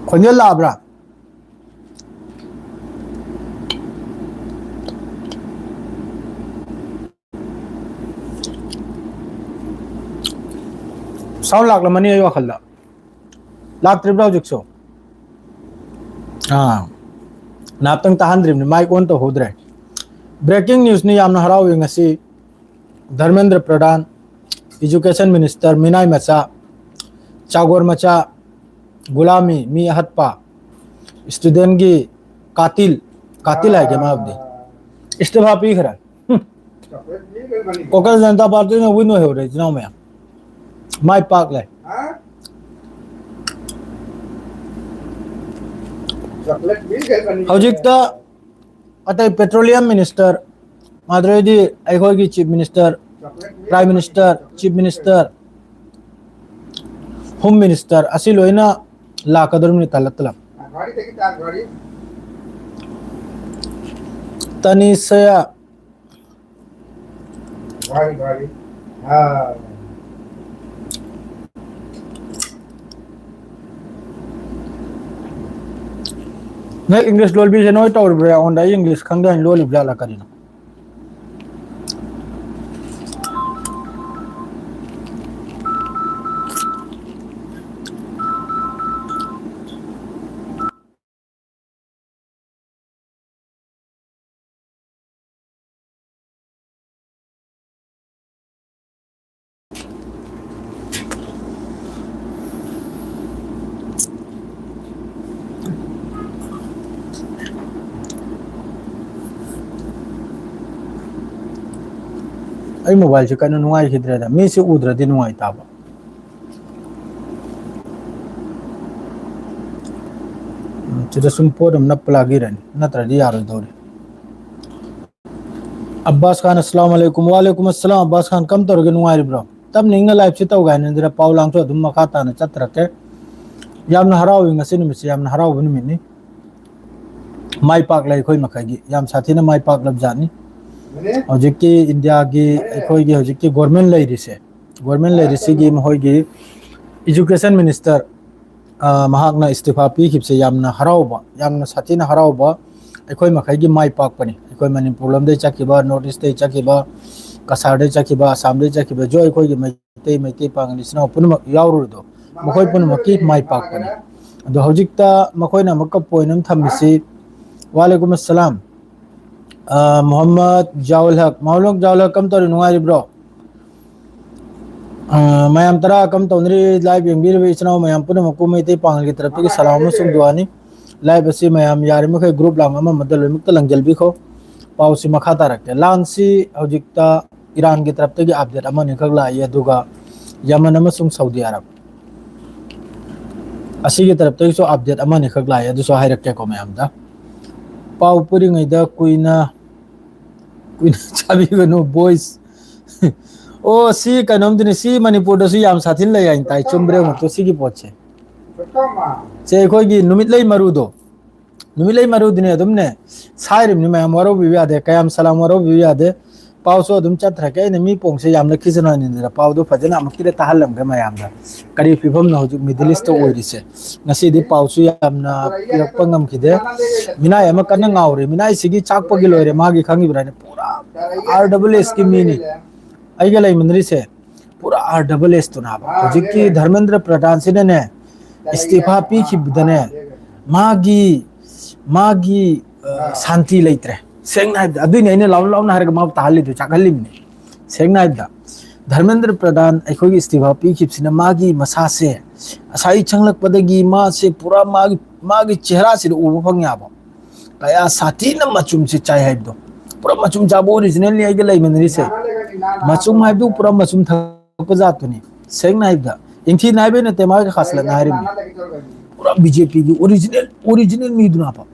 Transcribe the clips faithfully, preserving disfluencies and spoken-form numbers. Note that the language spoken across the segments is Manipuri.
ꯈꯣꯟꯖꯦꯜ ꯂꯥꯛꯑꯕ꯭ꯔꯥ? ꯁꯥꯎꯟ ꯂꯥꯛꯂꯝꯃꯅꯤ ꯑꯩ ꯋꯥꯈꯜꯗ꯫ ꯂꯥꯛꯇ꯭ꯔꯤꯕ꯭ꯔꯥ ꯍꯧꯖꯤꯛꯁꯨ? ꯑꯥ, ꯅꯥꯞꯇꯪ ꯇꯥꯍꯟꯗ꯭ꯔꯤꯕꯅꯤ, ꯃꯥꯏꯛ ꯑꯣꯟ ꯇꯧꯍꯧꯗ꯭ꯔꯦ꯫ ꯕ꯭ꯔꯦꯀꯤꯡ ꯅ꯭ꯌꯨꯁꯅꯤ, ꯌꯥꯝꯅ ꯍꯔꯥꯎꯏ ꯉꯁꯤ꯫ ꯙꯔꯃꯦꯟꯗ꯭ꯔ ꯄ꯭ꯔꯙꯥꯟ, ꯏꯖꯨꯀꯦꯁꯟ ꯃꯤꯅꯤꯁꯇꯔ, ꯃꯤꯅꯥꯏ ꯃꯆꯥ, ꯆꯥꯒꯣꯔ ꯃꯆꯥ, ꯒꯨꯂꯥꯃꯤ, ꯃꯤ ꯑꯍꯠꯄ, ꯁ꯭ꯇꯨꯗꯦꯟꯒꯤ ꯀꯥꯇꯤꯜ, ꯀꯥꯇꯤꯜ ꯍꯥꯏꯒꯦ ꯃꯥꯕꯨꯗꯤ, ꯏꯁꯇꯤꯐꯥ ꯄꯤꯈ꯭ꯔꯦ꯫ ꯍꯨꯝ꯫ ꯀꯣꯀ꯭ꯔꯥꯖ ꯖꯅꯇꯥ ꯄꯥꯔꯇꯤꯅ ꯋꯤꯟ ꯑꯣꯏꯍꯧꯔꯦ, ꯏꯆꯤꯟ ꯏꯅꯥꯎ ꯃꯌꯥꯝ꯫ ꯃꯥꯏ ꯄꯥꯛꯂꯦ꯫ ꯍꯧꯖꯤꯛꯇ ꯑꯇꯩ ꯄꯦꯇ꯭ꯔꯣꯂꯤꯌꯝ ꯃꯤꯅꯤꯁꯇꯔ, ꯑꯗꯨꯗꯩꯗꯤ ꯑꯩꯈꯣꯏꯒꯤ chief minister, prime minister, chief minister, home minister, ꯑꯁꯤ ꯂꯣꯏꯅ ꯂꯥꯛꯀꯗꯧꯔꯤꯕꯅꯤ ꯇꯂꯛ ꯇꯂꯛ꯫ ꯇꯅꯤꯁꯌꯥ꯫ ꯅꯣꯏ ꯏꯪꯂꯤꯁ ꯂꯣꯜꯕꯤꯁꯦ ꯅꯣꯏ ꯇꯧꯔꯤꯕ꯭ꯔꯥ? ꯑꯩꯉꯣꯟꯗ ꯑꯩ ꯏꯪꯂꯤꯁ ꯈꯪꯗꯦ ꯍꯥꯏꯅ ꯂꯣꯜꯂꯤꯕ ꯖꯥꯠꯂ ꯀꯔꯤꯅꯣ? ꯑꯩ ꯃꯣꯕꯥꯏꯜꯁꯦ ꯀꯟꯅ ꯅꯨꯡꯉꯥꯏꯈꯤꯗ꯭ꯔꯦꯗ, ꯃꯤꯁꯦ ꯎꯗ꯭ꯔꯗꯤ ꯅꯨꯡꯉꯥꯏꯇꯥꯕ꯫ ꯎꯝ, ꯁꯤꯗ ꯁꯨꯝ ꯄꯣꯠ ꯑꯃ ꯅꯞꯄ ꯂꯥꯛꯏꯔꯅꯤ, ꯅꯠꯇ꯭ꯔꯗꯤ ꯌꯥꯔꯣꯏꯗꯧꯔꯤ꯫ ꯑꯕꯥꯁ ꯈꯥꯟ, ꯑꯁꯂꯥꯝ ꯑꯂꯩꯀꯨꯝ꯫ ꯋꯥꯂꯩꯀꯨꯝ ꯑꯁꯂꯥꯝ꯫ ꯑꯕꯥꯁ ꯈꯥꯟ, ꯀꯝ ꯇꯧꯔꯒꯦ, ꯅꯨꯡꯉꯥꯏꯔꯤꯕ꯭ꯔꯣ? ꯇꯞꯅ ꯏꯪꯅ ꯂꯥꯏꯐꯁꯤ ꯇꯧꯒꯦ ꯍꯥꯏꯅꯗꯅ ꯄꯥꯎ ꯂꯥꯡꯁꯨ ꯑꯗꯨꯝ ꯃꯈꯥ ꯇꯥꯅ ꯆꯠꯊꯔꯛꯀꯦ꯫ ꯌꯥꯝꯅ ꯍꯔꯥꯎꯏ ꯉꯁꯤ ꯅꯨꯃꯤꯠꯁꯦ, ꯌꯥꯝꯅ ꯍꯔꯥꯎꯕ ꯅꯨꯃꯤꯠꯅꯤ꯫ ꯃꯥꯏ ꯄꯥꯛꯂꯦ ꯑꯩꯈꯣꯏ ꯃꯈꯩꯒꯤ, ꯌꯥꯝ ꯁꯥꯊꯤꯅ ꯃꯥꯏ ꯄꯥꯛꯂꯕ ꯖꯥꯠꯅꯤ꯫ ꯍꯧꯖꯤꯛꯀꯤ ꯏꯟꯗꯤꯌꯥꯒꯤ, ꯑꯩꯈꯣꯏꯒꯤ ꯍꯧꯖꯤꯛꯀꯤ ꯒꯣꯔꯃꯦꯟ ꯂꯩꯔꯤꯁꯦ, ꯒꯣꯔꯃꯦꯟ ꯂꯩꯔꯤꯁꯤꯒꯤ ꯃꯈꯣꯏꯒꯤ ꯏꯖꯨꯀꯦꯁꯟ ꯃꯤꯅꯤꯁꯇꯔ ꯑ, ꯃꯍꯥꯛꯅ ꯏꯁꯇꯤꯐꯥ ꯄꯤꯈꯤꯕꯁꯦ ꯌꯥꯝꯅ ꯍꯔꯥꯎꯕ, ꯌꯥꯝꯅ ꯁꯥꯊꯤꯅ ꯍꯔꯥꯎꯕ, ꯑꯩꯈꯣꯏ ꯃꯈꯩꯒꯤ ꯃꯥꯏ ꯄꯥꯛꯄꯅꯤ꯫ ꯑꯩꯈꯣꯏ ꯃꯅꯤꯄꯨꯔ ꯂꯣꯝꯗꯒꯤ ꯆꯠꯈꯤꯕ, ꯅꯣꯔꯠ ꯏꯁꯇꯒꯤ ꯆꯠꯈꯤꯕ, ꯀꯁꯥꯔꯗꯒꯤ ꯆꯠꯈꯤꯕ, ꯑꯁꯥꯝꯗꯒꯤ ꯆꯠꯈꯤꯕ, ꯖꯣ ꯑꯩꯈꯣꯏꯒꯤ ꯃꯩꯇꯩ, ꯃꯩꯇꯩ ꯄꯥꯉꯜ ꯏꯆꯤꯟ ꯏꯅꯥꯎ ꯄꯨꯝꯅꯃꯛ ꯌꯥꯎꯔꯨꯔꯤꯗꯣ, ꯃꯈꯣꯏ ꯄꯨꯝꯅꯃꯛꯀꯤ ꯃꯥꯏ ꯄꯥꯛꯄꯅꯤ꯫ ꯑꯗꯣ ꯍꯧꯖꯤꯛꯇ ꯃꯈꯣꯏꯅ ꯑꯃꯨꯛꯀ ꯄꯣꯏꯟ ꯑꯃ ꯊꯝꯃꯤꯁꯤ, ꯋꯥꯂꯦꯀꯨꯝ ꯑꯁꯂꯥꯝ, ꯑ, ꯃꯣꯍꯝꯃꯗ ꯖꯥꯎꯜ ꯍꯛ꯫ ꯃꯣꯍꯝꯃꯗ ꯖꯥꯎꯜ ꯍꯛ, ꯀꯝ ꯇꯧꯔꯤ, ꯅꯨꯡꯉꯥꯏꯔꯤꯕ꯭ꯔꯣ? ꯑ, ꯃꯌꯥꯝ ꯇꯔꯥ ꯀꯝ ꯇꯧꯅꯔꯤ? ꯂꯥꯏꯚ ꯌꯦꯡꯕꯤꯔꯤꯕ ꯏꯆꯤꯟ ꯏꯅꯥꯎ ꯃꯌꯥꯝ ꯄꯨꯝꯅꯃꯛꯄꯨ ꯃꯩꯇꯩ ꯄꯥꯉꯜꯒꯤ ꯇꯔꯞꯇꯒꯤ ꯁꯂꯥꯝ ꯑꯃꯁꯨꯡ ꯗꯨꯋꯥꯅꯤ꯫ ꯂꯥꯏꯚ ꯑꯁꯤ ꯃꯌꯥꯝ ꯌꯥꯔꯤꯃꯈꯩ ꯒ꯭ꯔꯨꯞ ꯂꯥꯡ ꯑꯃ ꯑꯃꯗ ꯂꯣꯏꯅꯃꯛꯇ ꯂꯪꯖꯜꯕꯤꯈꯣ꯫ ꯄꯥꯎꯁꯤ ꯃꯈꯥ ꯇꯥꯔꯛꯀꯦ꯫ ꯂꯥꯟꯁꯤ ꯍꯧꯖꯤꯛꯇ ꯏꯔꯥꯟꯒꯤ ꯇꯔꯞꯇꯒꯤ ꯑꯞꯗꯦꯠ ꯑꯃꯅꯤꯈꯛ ꯂꯥꯛꯏ, ꯑꯗꯨꯒ ꯌꯃꯟ ꯑꯃꯁꯨꯡ ꯁꯥꯎꯗꯤ ꯑꯔꯕ ꯑꯁꯤꯒꯤ ꯇꯔꯞꯇꯒꯤꯁꯨ ꯑꯞꯗꯦꯠ ꯑꯃꯅꯤꯈꯛ ꯂꯥꯛꯏ, ꯑꯗꯨꯁꯨ ꯍꯥꯏꯔꯛꯀꯦꯀꯣ ꯃꯌꯥꯝꯗ꯫ ꯄꯥꯎ ꯄꯨꯔꯤꯉꯩꯗ ꯀꯨꯏꯅ, ꯀꯨꯏꯅ ꯆꯥꯕꯤꯒꯅꯨ, ꯕꯣꯏꯁ꯫ ꯑꯣ, ꯁꯤ ꯀꯩꯅꯣꯝꯗꯨꯅꯤ, ꯁꯤ ꯃꯅꯤꯄꯨꯔꯗꯁꯨ ꯌꯥꯝ ꯁꯥꯊꯤꯅ ꯂꯩ ꯍꯥꯏꯅ ꯇꯥꯏ꯫ ꯆꯨꯝꯕ꯭ꯔꯥ ꯌꯦꯡꯉꯨ ꯁꯤꯒꯤ ꯄꯣꯠꯁꯦ꯫ ꯁꯦ, ꯑꯩꯈꯣꯏꯒꯤ ꯅꯨꯃꯤꯠꯂꯩ ꯃꯔꯨꯗꯣ, ꯅꯨꯃꯤꯠꯂꯩ ꯃꯔꯨꯗꯨꯅꯦ ꯑꯗꯨꯝꯅꯦ ꯁꯥꯏꯔꯤꯕꯅꯤ ꯃꯌꯥꯝ, ꯋꯥꯔꯧꯕꯤꯕ ꯌꯥꯗꯦ, ꯀꯌꯥꯝ ꯁꯂꯥꯝ ꯋꯥꯔꯧꯕꯤꯕ ꯌꯥꯗꯦ꯫ ꯄꯥꯎꯁꯨ ꯑꯗꯨꯝ ꯆꯠꯊꯔꯛꯀꯦ꯫ ꯑꯩꯅ ꯃꯤ ꯄꯣꯡꯁꯦ ꯌꯥꯝꯅ ꯈꯤꯖꯅ ꯍꯟꯅꯤꯡꯗꯅ ꯄꯥꯎꯗꯨ ꯐꯖꯅ ꯑꯃꯨꯛꯀꯤꯗ ꯇꯥꯍꯜꯂꯝꯒꯦ ꯃꯌꯥꯝꯗ꯫ ꯀꯔꯤ ꯐꯤꯕꯝꯅꯣ ꯍꯧꯖꯤꯛ ꯃꯤꯗꯜ ꯏꯁꯇ ꯑꯣꯏꯔꯤꯁꯦ? ꯉꯁꯤꯗꯤ ꯄꯥꯎꯁꯨ ꯌꯥꯝꯅ ꯄꯤꯔꯛꯄ ꯉꯝꯈꯤꯗꯦ꯫ ꯃꯤꯅꯥꯏ ꯑꯃ ꯀꯟꯅ ꯉꯥꯎꯔꯤ꯫ ꯃꯤꯅꯥꯏꯁꯤꯒꯤ ꯆꯥꯛꯄꯒꯤ ꯂꯣꯏꯔꯦ꯫ ꯃꯥꯒꯤ ꯈꯪꯉꯤꯕ꯭ꯔꯥꯅꯦ? ꯄꯨꯔꯥ ꯑꯥꯔ ꯗꯕꯜ ꯑꯦꯁꯀꯤ ꯃꯤꯅꯤ ꯑꯩꯒ ꯂꯩꯃꯤꯟꯅꯔꯤꯁꯦ꯫ ꯄꯨꯔꯥ ꯑꯥꯔ ꯗꯕꯜ ꯑꯦꯁꯇꯨꯅꯦꯕ꯫ ꯍꯧꯖꯤꯛꯀꯤ ꯙꯔꯃꯦꯟꯗ꯭ꯔ ꯄ꯭ꯔꯙꯥꯟꯁꯤꯅꯅꯦ, ꯏꯁꯇꯤꯐꯥ ꯄꯤꯈꯤꯕꯗꯅꯦ, ꯃꯥꯒꯤ, ꯃꯥꯒꯤ, ꯑ, ꯁꯥꯟꯇꯤ ꯂꯩꯇ꯭ꯔꯦ꯫ ꯁꯦꯡꯅ ꯍꯥꯏꯕꯗ, ꯑꯗꯨꯏꯅꯦ ꯑꯩꯅ ꯂꯥꯎꯅ ꯂꯥꯎꯅ ꯍꯥꯏꯔꯒ ꯃꯥꯕꯨ ꯇꯥꯍꯜꯂꯤꯗꯣ, ꯆꯥꯛꯍꯜꯂꯤꯕꯅꯤ꯫ ꯁꯦꯡꯅ ꯍꯥꯏꯕꯗ, ꯙꯔꯃꯦꯟꯗ꯭ꯔ ꯄ꯭ꯔꯙꯥꯟ ꯑꯩꯈꯣꯏꯒꯤ ꯏꯁꯇꯤꯐꯥ ꯄꯤꯈꯤꯕꯁꯤꯅ ꯃꯥꯒꯤ ꯃꯁꯥꯁꯦ ꯉꯁꯥꯏ ꯆꯪꯂꯛꯄꯗꯒꯤ ꯃꯥꯁꯦ ꯄꯨꯔꯥ ꯃꯥꯒꯤ, ꯃꯥꯒꯤ ꯆꯦꯍꯔꯥꯁꯤꯗ ꯎꯕ ꯐꯪꯉꯦꯕ꯫ ꯀꯌꯥ ꯁꯥꯊꯤꯅ ꯃꯆꯨꯝꯁꯦ ꯆꯥꯏ ꯍꯥꯏꯕꯗꯣ꯫ ꯄꯨꯔꯥ ꯃꯆꯨꯝ ꯆꯥꯕ ꯑꯣꯔꯤꯖꯤꯅꯦꯜꯅꯤ ꯑꯩꯒ ꯂꯩꯃꯤꯟꯅꯔꯤꯁꯦ꯫ ꯃꯆꯨꯝ ꯍꯥꯏꯕꯗꯨ ꯄꯨꯔꯥ ꯃꯆꯨꯝ ꯊꯛꯄ ꯖꯥꯠꯇꯨꯅꯤ꯫ ꯁꯦꯡꯅ ꯍꯥꯏꯕꯗ, ꯏꯪꯊꯤꯅ ꯍꯥꯏꯕ ꯅꯠꯇꯦ, ꯃꯥꯒꯤ ꯈꯥꯁꯂꯠꯅ ꯍꯥꯏꯔꯤꯕꯅꯤ꯫ ꯄꯨꯔꯥ ꯕꯤ ꯖꯦ ꯄꯤꯒꯤ ꯑꯣꯔꯤꯖꯤꯅꯦꯜ, ꯑꯣꯔꯤꯖꯤꯅꯦꯜ ꯃꯤꯗꯨꯅ ꯍꯥꯏꯕ꯫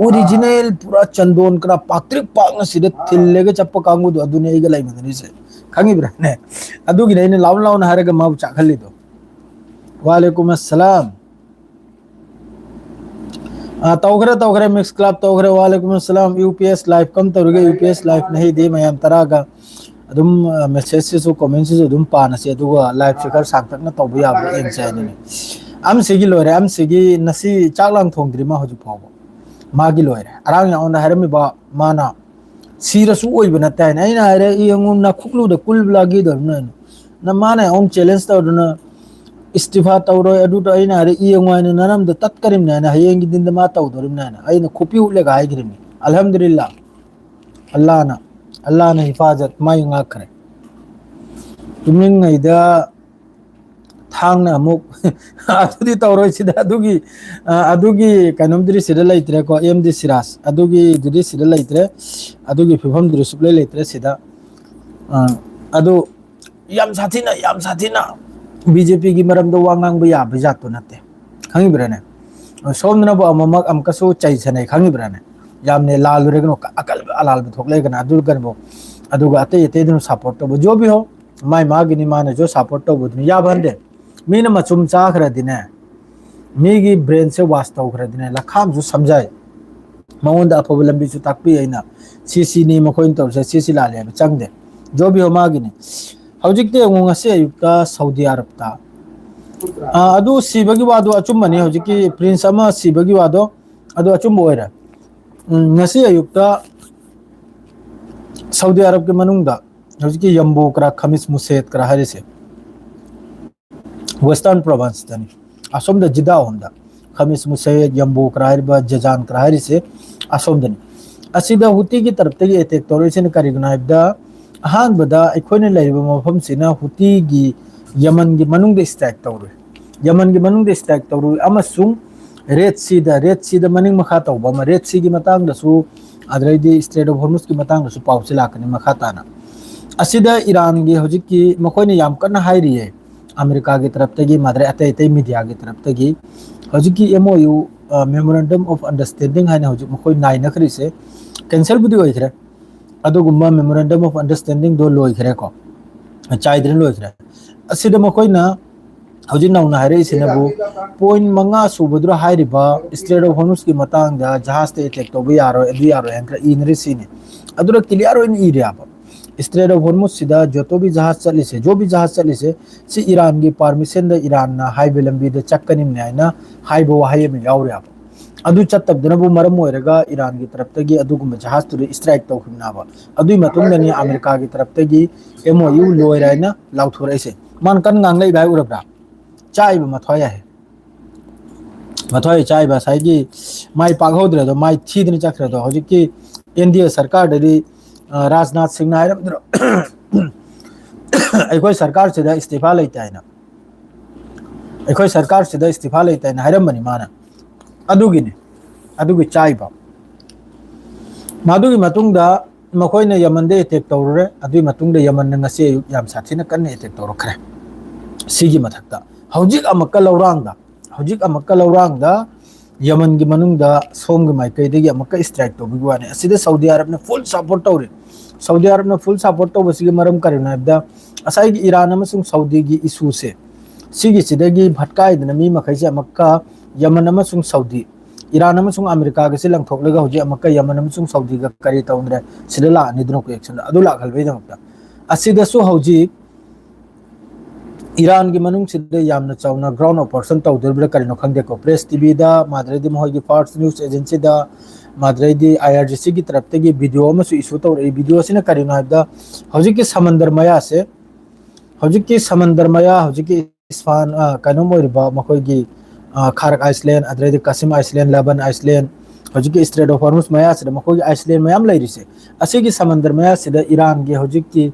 ꯑꯣꯔꯤꯖꯤꯅꯦꯜ ꯄꯨꯔꯥ ꯆꯟꯗꯣꯟ ꯀꯔꯥ ꯄꯥꯛꯇ꯭ꯔꯤꯛ ꯄꯥꯛꯅ ꯁꯤꯗ ꯊꯤꯜꯂꯒ ꯆꯠꯄ ꯀꯥꯡꯕꯨꯗꯣ ꯑꯗꯨꯅꯦ ꯑꯩꯒ ꯂꯩꯃꯤꯟꯅꯔꯤꯁꯦ꯫ ꯈꯪꯉꯤꯕ꯭ꯔꯥꯅꯦ? ꯑꯗꯨꯒꯤꯅꯦ ꯑꯩꯅ ꯂꯥꯎꯅ ꯂꯥꯎꯅ ꯍꯥꯏꯔꯒ ꯃꯥꯕꯨ ꯆꯥꯛꯍꯜꯂꯤꯗꯣ꯫ ꯋꯥꯂꯦꯀꯨꯝ ꯑꯁꯂꯥꯝ꯫ ꯑ, ꯇꯧꯈ꯭ꯔꯦ, ꯇꯧꯈ꯭ꯔꯦ, ꯃꯤꯛꯁ ꯀ꯭ꯂꯕ ꯇꯧꯈ꯭ꯔꯦ꯫ ꯋꯥꯂꯦꯀꯨꯝ ꯑꯁꯂꯥꯝ꯫ ꯌꯨ ꯄꯤ ꯑꯦꯁ ꯂꯥꯏꯚ ꯀꯝ ꯇꯧꯔꯤꯒꯦ? ꯌꯨ ꯄꯤ ꯑꯦꯁ ꯂꯥꯏꯚ ꯅꯍꯤꯗꯤ ꯃꯌꯥꯝ ꯇꯔꯥꯒ ꯑꯗꯨꯝ, ꯑ, ꯃꯦꯁꯦꯖꯁꯤꯁꯨ, ꯀꯣꯃꯦꯟꯁꯤꯁꯨ ꯑꯗꯨꯝ ꯄꯥꯅꯁꯦ, ꯑꯗꯨꯒ ꯂꯥꯏꯚꯁꯦ ꯈꯔ ꯁꯥꯡꯇꯛꯅ ꯇꯧꯕ ꯌꯥꯕ꯭ꯔꯥ ꯌꯦꯡꯁꯦ ꯍꯥꯏꯅꯅꯦ꯫ ꯑꯝꯁꯤꯒꯤ ꯂꯣꯏꯔꯦ, ꯑꯝꯁꯤꯒꯤ ꯉꯁꯤ ꯆꯥꯛ ꯂꯥꯡ ꯊꯣꯡꯗ꯭ꯔꯤ ꯃꯥ ꯍꯧꯖꯤꯛ ꯐꯥꯎꯕ꯫ ꯃꯥꯒꯤ ꯂꯣꯏꯔꯦ꯫ ꯑꯔꯥꯡ ꯌꯥꯉꯣꯟꯗ ꯍꯥꯏꯔꯝꯃꯤꯕ ꯃꯥꯅ, "ꯁꯤꯔꯁꯨ ꯑꯣꯏꯕ ꯅꯠꯇꯦ" ꯍꯥꯏꯅ꯫ ꯑꯩꯅ ꯍꯥꯏꯔꯦ, "ꯌꯦꯡꯉꯨ, ꯅꯈꯨꯛꯂꯨꯗ ꯀꯨꯜꯕ ꯂꯥꯒꯤꯗꯧꯔꯤꯕꯅ" ꯍꯥꯏꯅ꯫ ꯅ ꯃꯥꯅ ꯑꯃꯨꯛ ꯆꯦꯂꯦꯟꯖ ꯇꯧꯗꯅ, "ꯏꯁꯇꯤꯐꯥ ꯇꯧꯔꯣꯏ, ꯑꯗꯨꯗ" ꯑꯩꯅ ꯍꯥꯏꯔꯦ, "ꯌꯦꯡꯉꯨ" ꯍꯥꯏꯅ, "ꯅꯔꯝꯗ ꯇꯠꯀꯔꯤꯕꯅꯦ" ꯍꯥꯏꯅ, "ꯍꯌꯦꯡꯒꯤ ꯗꯤꯟꯗ ꯃꯥ ꯇꯧꯗꯣꯔꯤꯕꯅꯦ" ꯍꯥꯏꯅ ꯑꯩꯅ ꯈꯨꯄꯤ ꯎꯠꯂꯒ ꯍꯥꯏꯈ꯭ꯔꯤꯕꯅꯤ꯫ ꯑꯜꯍꯝꯗꯨꯂꯤꯜꯂꯥ, ꯑꯜꯂꯥꯅ, ꯑꯜꯂꯥꯅ ꯍꯤꯐꯥꯖꯠ ꯃꯥꯏ ꯉꯥꯛꯈ꯭ꯔꯦ꯫ ꯇꯨꯝꯅꯤꯡꯉꯩꯗ ꯊꯥꯡꯅ ꯑꯃꯨꯛ ꯑꯗꯨꯗꯤ ꯇꯧꯔꯣꯏ ꯁꯤꯗ꯫ ꯑꯗꯨꯒꯤ, ꯑ, ꯑꯗꯨꯒꯤ ꯀꯩꯅꯣꯝꯗꯨꯗꯤ ꯁꯤꯗ ꯂꯩꯇ꯭ꯔꯦꯀꯣ, ꯑꯦꯝ ꯗꯤ ꯁꯤꯔꯥꯖ꯫ ꯑꯗꯨꯒꯤꯗꯨꯗꯤ ꯁꯤꯗ ꯂꯩꯇ꯭ꯔꯦ꯫ ꯑꯗꯨꯒꯤ ꯐꯤꯕꯝꯗꯨꯗꯤ ꯁꯨꯛꯂꯩ ꯂꯩꯇ꯭ꯔꯦ ꯁꯤꯗ꯫ ꯑ, ꯑꯗꯨ ꯌꯥꯝ ꯁꯥꯊꯤꯅ, ꯌꯥꯝ ꯁꯥꯊꯤꯅ ꯕꯤ ꯖꯦ ꯄꯤꯒꯤ ꯃꯔꯝꯗ ꯋꯥ ꯉꯥꯡꯕ ꯌꯥꯕ ꯖꯥꯠꯇꯨ ꯅꯠꯇꯦ꯫ ꯈꯪꯉꯤꯕ꯭ꯔꯥꯅꯦ? ꯁꯣꯝꯗꯅꯕꯨ ꯑꯃꯃꯛ ꯑꯃꯨꯛꯀꯁꯨ ꯆꯩ ꯁꯥꯟꯅꯩ, ꯈꯪꯉꯤꯕ꯭ꯔꯥꯅꯦ? ꯌꯥꯝꯅ ꯂꯥꯜꯂꯨꯔꯒꯅꯨ, ꯑꯀꯜ-, ꯑꯂꯥꯜꯕ ꯊꯣꯛꯂꯛꯑꯒꯅ ꯑꯗꯨ ꯀꯩꯅꯣ, ꯑꯗꯨꯒ ꯑꯇꯩ ꯑꯇꯩꯗꯨꯅ ꯁꯞꯄꯣꯔꯠ ꯇꯧꯕ꯫ ꯖꯣ ꯚꯤ ꯍꯣ, ꯃꯥꯏ ꯃꯥꯒꯤꯅꯤ, ꯃꯥꯅꯁꯨ ꯁꯞꯄꯣꯔꯠ ꯇꯧꯕꯗꯨꯅꯤ꯫ ꯌꯥꯕ ꯍꯟꯗꯦ꯫ ꯃꯤꯅ ꯃꯆꯨꯝ ꯆꯥꯈ꯭ꯔꯗꯤꯅꯦ, ꯃꯤꯒꯤ ꯕ꯭ꯔꯦꯟꯁꯦ ꯋꯥꯁ ꯇꯧꯈ꯭ꯔꯗꯤꯅꯦ, ꯂꯈꯥꯝꯁꯨ ꯁꯝꯖꯥꯏ꯫ ꯃꯉꯣꯟꯗ ꯑꯐꯕ ꯂꯝꯕꯤꯁꯨ ꯇꯥꯛꯄꯤ ꯑꯩꯅ꯫ ꯁꯤ ꯁꯤꯅꯤ ꯃꯈꯣꯏꯅ ꯇꯧꯔꯤꯁꯦ, ꯁꯤ ꯁꯤ ꯂꯥꯜꯂꯦ ꯍꯥꯏꯕ ꯆꯪꯗꯦ꯫ ꯖꯣ ꯚꯤ ꯍꯣ ꯃꯥꯒꯤꯅꯤ꯫ ꯍꯧꯖꯤꯛꯇꯤ ꯌꯦꯡꯉꯨ, ꯉꯁꯤ ꯑꯌꯨꯛꯇ ꯁꯥꯎꯗꯤ ꯑꯔꯕꯇ, ꯑ, ꯑꯗꯨ ꯁꯤꯕꯒꯤ ꯋꯥꯗꯣ ꯑꯆꯨꯝꯕꯅꯤ꯫ ꯍꯧꯖꯤꯛꯀꯤ ꯄ꯭ꯔꯤꯟꯁ ꯑꯃ ꯁꯤꯕꯒꯤ ꯋꯥꯗꯣ, ꯑꯗꯨ ꯑꯆꯨꯝꯕ ꯑꯣꯏꯔꯦ꯫ ꯎꯝ, ꯉꯁꯤ ꯑꯌꯨꯛꯇ ꯁꯥꯎꯗꯤ ꯑꯔꯕꯀꯤ ꯃꯅꯨꯡꯗ ꯍꯧꯖꯤꯛꯀꯤ ꯌꯝꯕꯨ ꯀꯔꯥ, ꯈꯃꯤꯁ ꯃꯨꯁꯦꯠ ꯀꯔꯥ ꯍꯥꯏꯔꯤꯁꯦ, ꯋꯦꯁꯇꯔꯟ ꯄ꯭ꯔꯣꯚꯤꯟꯁꯇꯅꯤ, ꯑꯁꯣꯝꯗ ꯖꯤꯗꯥ ꯍꯣꯝꯗ꯫ ꯈꯃꯤꯁ ꯃꯨꯁꯦꯠ, ꯌꯝꯕꯨ ꯀꯔꯥ ꯍꯥꯏꯔꯤꯕ, ꯖꯦꯖꯥꯟ ꯀꯔꯥ ꯍꯥꯏꯔꯤꯁꯦ ꯑꯁꯣꯝꯗꯅꯤ꯫ ꯑꯁꯤꯗ ꯍꯨꯇꯤꯒꯤ ꯇꯔꯞꯇꯒꯤ ꯑꯦꯇꯦꯛ ꯇꯧꯔꯛꯏꯁꯤꯅ ꯀꯔꯤꯒꯤꯅꯣ ꯍꯥꯏꯕꯗ, ꯑꯍꯥꯟꯕꯗ ꯑꯩꯈꯣꯏꯅ ꯂꯩꯔꯤꯕ ꯃꯐꯝꯁꯤꯅ ꯍꯨꯇꯤꯒꯤ, ꯌꯃꯟꯒꯤ ꯃꯅꯨꯡꯗ ꯏꯁꯇ꯭ꯔꯥꯏꯛ ꯇꯧꯔꯨꯏ꯫ ꯌꯃꯟꯒꯤ ꯃꯅꯨꯡꯗ ꯏꯁꯇ꯭ꯔꯥꯏꯛ ꯇꯧꯔꯨꯏ ꯑꯃꯁꯨꯡ ꯔꯦꯗ ꯁꯤꯗ, ꯔꯦꯗ ꯁꯤꯗ ꯃꯅꯤꯡ ꯃꯈꯥ ꯇꯧꯕ ꯑꯃ, ꯔꯦꯗ ꯁꯤꯒꯤ ꯃꯇꯥꯡꯗꯁꯨ, ꯑꯗꯩꯗꯤ ꯏꯁꯇ꯭ꯔꯦꯠ ꯑꯣꯐ ꯍꯣꯔꯃꯨꯁꯀꯤ ꯃꯇꯥꯡꯗꯁꯨ ꯄꯥꯎꯁꯦ ꯂꯥꯛꯀꯅꯤ ꯃꯈꯥ ꯇꯥꯅ꯫ ꯑꯁꯤꯗ ꯏꯔꯥꯟꯒꯤ ꯍꯧꯖꯤꯛꯀꯤ ꯃꯈꯣꯏꯅ ꯌꯥꯝ ꯀꯟꯅ ꯍꯥꯏꯔꯤꯌꯦ, ꯑꯃꯦꯔꯤꯀꯥꯒꯤ ꯇꯔꯞꯇꯒꯤ, ꯃꯥꯗ꯭ꯔꯦ ꯑꯇꯩ ꯑꯇꯩ ꯃꯤꯗꯤꯌꯥꯒꯤ ꯇꯔꯞꯇꯒꯤ, ꯍꯧꯖꯤꯛꯀꯤ M O U, Memorandum of Understanding ꯍꯥꯏꯅ ꯍꯧꯖꯤꯛ ꯃꯈꯣꯏ ꯅꯥꯏꯅꯈ꯭ꯔꯤꯁꯦ, ꯀꯦꯟꯁꯦꯜꯕꯨꯗꯤ ꯑꯣꯏꯈ꯭ꯔꯦ, ꯑꯗꯨꯒꯨꯝꯕ Memorandum of Understandingꯗꯣ ꯂꯣꯏꯈ꯭ꯔꯦꯀꯣ, ꯆꯥꯏꯗ꯭ꯔꯦ, ꯂꯣꯏꯈ꯭ꯔꯦ꯫ ꯑꯁꯤꯗ ꯃꯈꯣꯏꯅ ꯍꯧꯖꯤꯛ ꯅꯧꯅ ꯍꯥꯏꯔꯛꯏꯁꯤꯅꯕꯨ, ꯄꯣꯏꯟ ꯃꯉꯥ ꯁꯨꯕꯗꯨꯗ ꯍꯥꯏꯔꯤꯕ ꯏꯁꯇ꯭ꯔꯦꯠ ꯑꯣꯐ ꯍꯣꯔꯃꯨꯁꯀꯤ ꯃꯇꯥꯡꯗ ꯖꯍꯥꯖꯇ ꯑꯦꯇꯦꯛ ꯇꯧꯕ ꯌꯥꯔꯣꯏ, ꯑꯗꯨ ꯌꯥꯔꯣꯏ ꯍꯥꯏꯅ ꯈꯔ ꯏꯅꯔꯤ ꯁꯤꯅꯤ꯫ ꯑꯗꯨꯅ ꯀ꯭ꯂꯤꯌꯥꯔ ꯑꯣꯏꯅ ꯏꯔꯦꯕ꯫ Strait of Hormuz ꯁꯤꯗ ꯖꯣꯇꯣꯕꯤ ꯖꯍꯥꯖ ꯆꯠꯂꯤꯁꯦ, ꯖꯣꯕꯤ ꯖꯍꯥꯖ ꯆꯠꯂꯤꯁꯦ, ꯁꯤ ꯏꯔꯥꯟꯒꯤ permission ꯗ ꯏꯔꯥꯟꯅ ꯍꯥꯏꯕ ꯂꯝꯕꯤꯗ ꯆꯠꯀꯅꯤꯕꯅꯦ ꯍꯥꯏꯅ ꯍꯥꯏꯕ ꯋꯥꯍꯩ ꯑꯃ ꯌꯥꯎꯔꯤꯕ꯫ ꯑꯗꯨ ꯆꯠꯇꯕꯗꯨꯅꯕꯨ ꯃꯔꯝ ꯑꯣꯏꯔꯒ ꯏꯔꯥꯟꯒꯤ ꯇꯔꯞꯇꯒꯤ ꯑꯗꯨꯒꯨꯝꯕ ꯖꯍꯥꯖꯇꯨꯗ strike ꯇꯧꯈꯤꯕꯅꯦꯕ꯫ ꯑꯗꯨꯒꯤ ꯃꯇꯨꯡꯗꯅꯤ ꯑꯃꯦꯔꯤꯀꯥꯒꯤ ꯇꯔꯞꯇꯒꯤ M O U ꯂꯣꯏꯔꯦ ꯍꯥꯏꯅ ꯂꯥꯎꯊꯣꯔꯛꯏꯁꯦ꯫ ꯃꯥꯅ ꯀꯟꯅ ꯉꯥꯡꯂꯛꯏꯕ ꯍꯥꯏ ꯎꯔꯕ꯭ꯔꯥ? ꯆꯥꯛꯏꯕ ꯃꯊ꯭ꯋꯥꯏ ꯌꯥꯏ꯫ ꯃꯊ꯭ꯋꯥꯏ ꯆꯥꯛꯏꯕ ꯉꯁꯥꯏꯒꯤ ꯃꯥꯏ ꯄꯥꯛꯍꯧꯗ꯭ꯔꯦꯗꯣ, ꯃꯥꯏ ꯊꯤꯗꯅ ꯆꯠꯈ꯭ꯔꯦꯗꯣ꯫ ꯍꯧꯖꯤꯛꯀꯤ N D A ꯁꯔꯀꯥꯔꯗꯗꯤ, ꯑ, ꯔꯥꯖꯅꯥꯊ ꯁꯤꯡꯅ ꯍꯥꯏꯔꯝꯗ꯭ꯔꯣ? "ꯑꯩꯈꯣꯏ ꯁꯔꯀꯥꯔꯁꯤꯗ ꯏꯁꯇꯤꯐꯥ ꯂꯩꯇꯦ" ꯍꯥꯏꯅ꯫ "ꯑꯩꯈꯣꯏ ꯁꯔꯀꯥꯔꯁꯤꯗ ꯏꯁꯇꯤꯐꯥ ꯂꯩꯇꯦ" ꯍꯥꯏꯅ ꯍꯥꯏꯔꯝꯕꯅꯤ ꯃꯥꯅ꯫ ꯑꯗꯨꯒꯤꯅꯤ, ꯑꯗꯨꯒꯤ ꯆꯥꯏꯕ꯫ ꯃꯗꯨꯒꯤ ꯃꯇꯨꯡꯗ ꯃꯈꯣꯏꯅ ꯌꯃꯟꯗ attack ꯇꯧꯔꯨꯔꯦ꯫ ꯑꯗꯨꯒꯤ ꯃꯇꯨꯡꯗ ꯌꯃꯟꯅ ꯉꯁꯤ ꯑꯌꯨꯛ ꯌꯥꯝ ꯁꯥꯊꯤꯅ ꯀꯟꯅ attack ꯇꯧꯔꯛꯈ꯭ꯔꯦ꯫ ꯁꯤꯒꯤ ꯃꯊꯛꯇ ꯍꯧꯖꯤꯛ ꯑꯃꯨꯛꯀ ꯂꯧꯔꯥꯡꯗ, ꯍꯧꯖꯤꯛ ꯑꯃꯨꯛꯀ ꯂꯧꯔꯥꯡꯗ ꯌꯃꯟꯒꯤ ꯃꯅꯨꯡꯗ ꯁꯣꯝꯒꯤ ꯃꯥꯏꯀꯩꯗꯒꯤ ꯑꯃꯨꯛꯀ strike ꯇꯧꯕꯤꯕ ꯋꯥꯅꯤ꯫ ꯑꯁꯤꯗ ꯁꯥꯎꯗꯤ ꯑꯔꯕꯅ full support ꯇꯧꯔꯤ꯫ ꯁꯥꯎꯗꯤ ꯑꯔꯕꯅ full support ꯇꯧꯕꯁꯤꯒꯤ ꯃꯔꯝ ꯀꯔꯤꯅꯣ ꯍꯥꯏꯕꯗ, ꯉꯁꯥꯏꯒꯤ ꯏꯔꯥꯟ ꯑꯃꯁꯨꯡ ꯁꯥꯎꯗꯤꯒꯤ issue ꯁꯦ, ꯁꯤꯒꯤꯁꯤꯗꯒꯤ ꯚꯠꯀꯥꯏꯗꯅ ꯃꯤ ꯃꯈꯩꯁꯦ ꯑꯃꯨꯛꯀ ꯌꯃꯟ ꯑꯃꯁꯨꯡ ꯁꯥꯎꯗꯤ, ꯏꯔꯥꯟ ꯑꯃꯁꯨꯡ ꯑꯃꯦꯔꯤꯀꯥꯒꯁꯦ ꯂꯪꯊꯣꯛꯂꯒ ꯍꯧꯖꯤꯛ ꯑꯃꯨꯛꯀ ꯌꯃꯟ ꯑꯃꯁꯨꯡ ꯁꯥꯎꯗꯤꯒ ꯀꯔꯤ ꯇꯧꯗ꯭ꯔꯦ, ꯁꯤꯗ ꯂꯥꯛꯑꯅꯤꯗꯅꯀꯣ action꯫ ꯑꯗꯨ ꯂꯥꯛꯍꯜꯕꯒꯤꯗꯃꯛꯇ ꯑꯁꯤꯗꯁꯨ ꯍꯧꯖꯤꯛ ꯏꯔꯥꯟꯒꯤ ꯃꯅꯨꯡꯁꯤꯗ ꯌꯥꯝꯅ ꯆꯥꯎꯅ ground operation ꯇꯧꯗꯣꯔꯤꯕ꯭ꯔꯥ ꯀꯔꯤꯅꯣ ꯈꯪꯗꯦꯀꯣ꯫ Press T V ꯗ, ꯃꯥꯗ꯭ꯔꯩꯗꯤ ꯃꯈꯣꯏꯒꯤ Fars news agency the, ꯃꯥꯗ꯭ꯔꯩꯗꯤ I R G C ꯒꯤ ꯇꯔꯞꯇꯒꯤ video ꯑꯃꯁꯨ issue ꯇꯧꯔꯛꯏ꯫ Video ꯑꯁꯤꯅ ꯀꯔꯤꯅꯣ ꯍꯥꯏꯕꯗ, ꯍꯧꯖꯤꯛꯀꯤ ꯁꯃꯟꯗꯔ ꯃꯌꯥꯁꯦ, ꯍꯧꯖꯤꯛꯀꯤ ꯁꯃꯟꯗꯔ ꯃꯌꯥ, ꯍꯧꯖꯤꯛꯀꯤ ꯏꯁꯐꯥꯟ, ꯑ, ꯀꯩꯅꯣꯝ ꯑꯣꯏꯔꯤꯕ ꯃꯈꯣꯏꯒꯤ, ꯑ, ꯈꯥꯔꯛ Island, ꯑꯗꯨꯗꯩꯗꯤ ꯀꯥꯁꯤꯝ Island, ꯂꯕꯟ Island, ꯍꯧꯖꯤꯛꯀꯤ Strait of Hormuz ꯃꯌꯥꯁꯤꯗ ꯃꯈꯣꯏꯒꯤ island ꯃꯌꯥꯝ ꯂꯩꯔꯤꯁꯦ, ꯑꯁꯤꯒꯤ ꯁꯃꯟꯗꯔ ꯃꯌꯥꯁꯤꯗ ꯏꯔꯥꯟꯒꯤ ꯍꯧꯖꯤꯛꯀꯤ,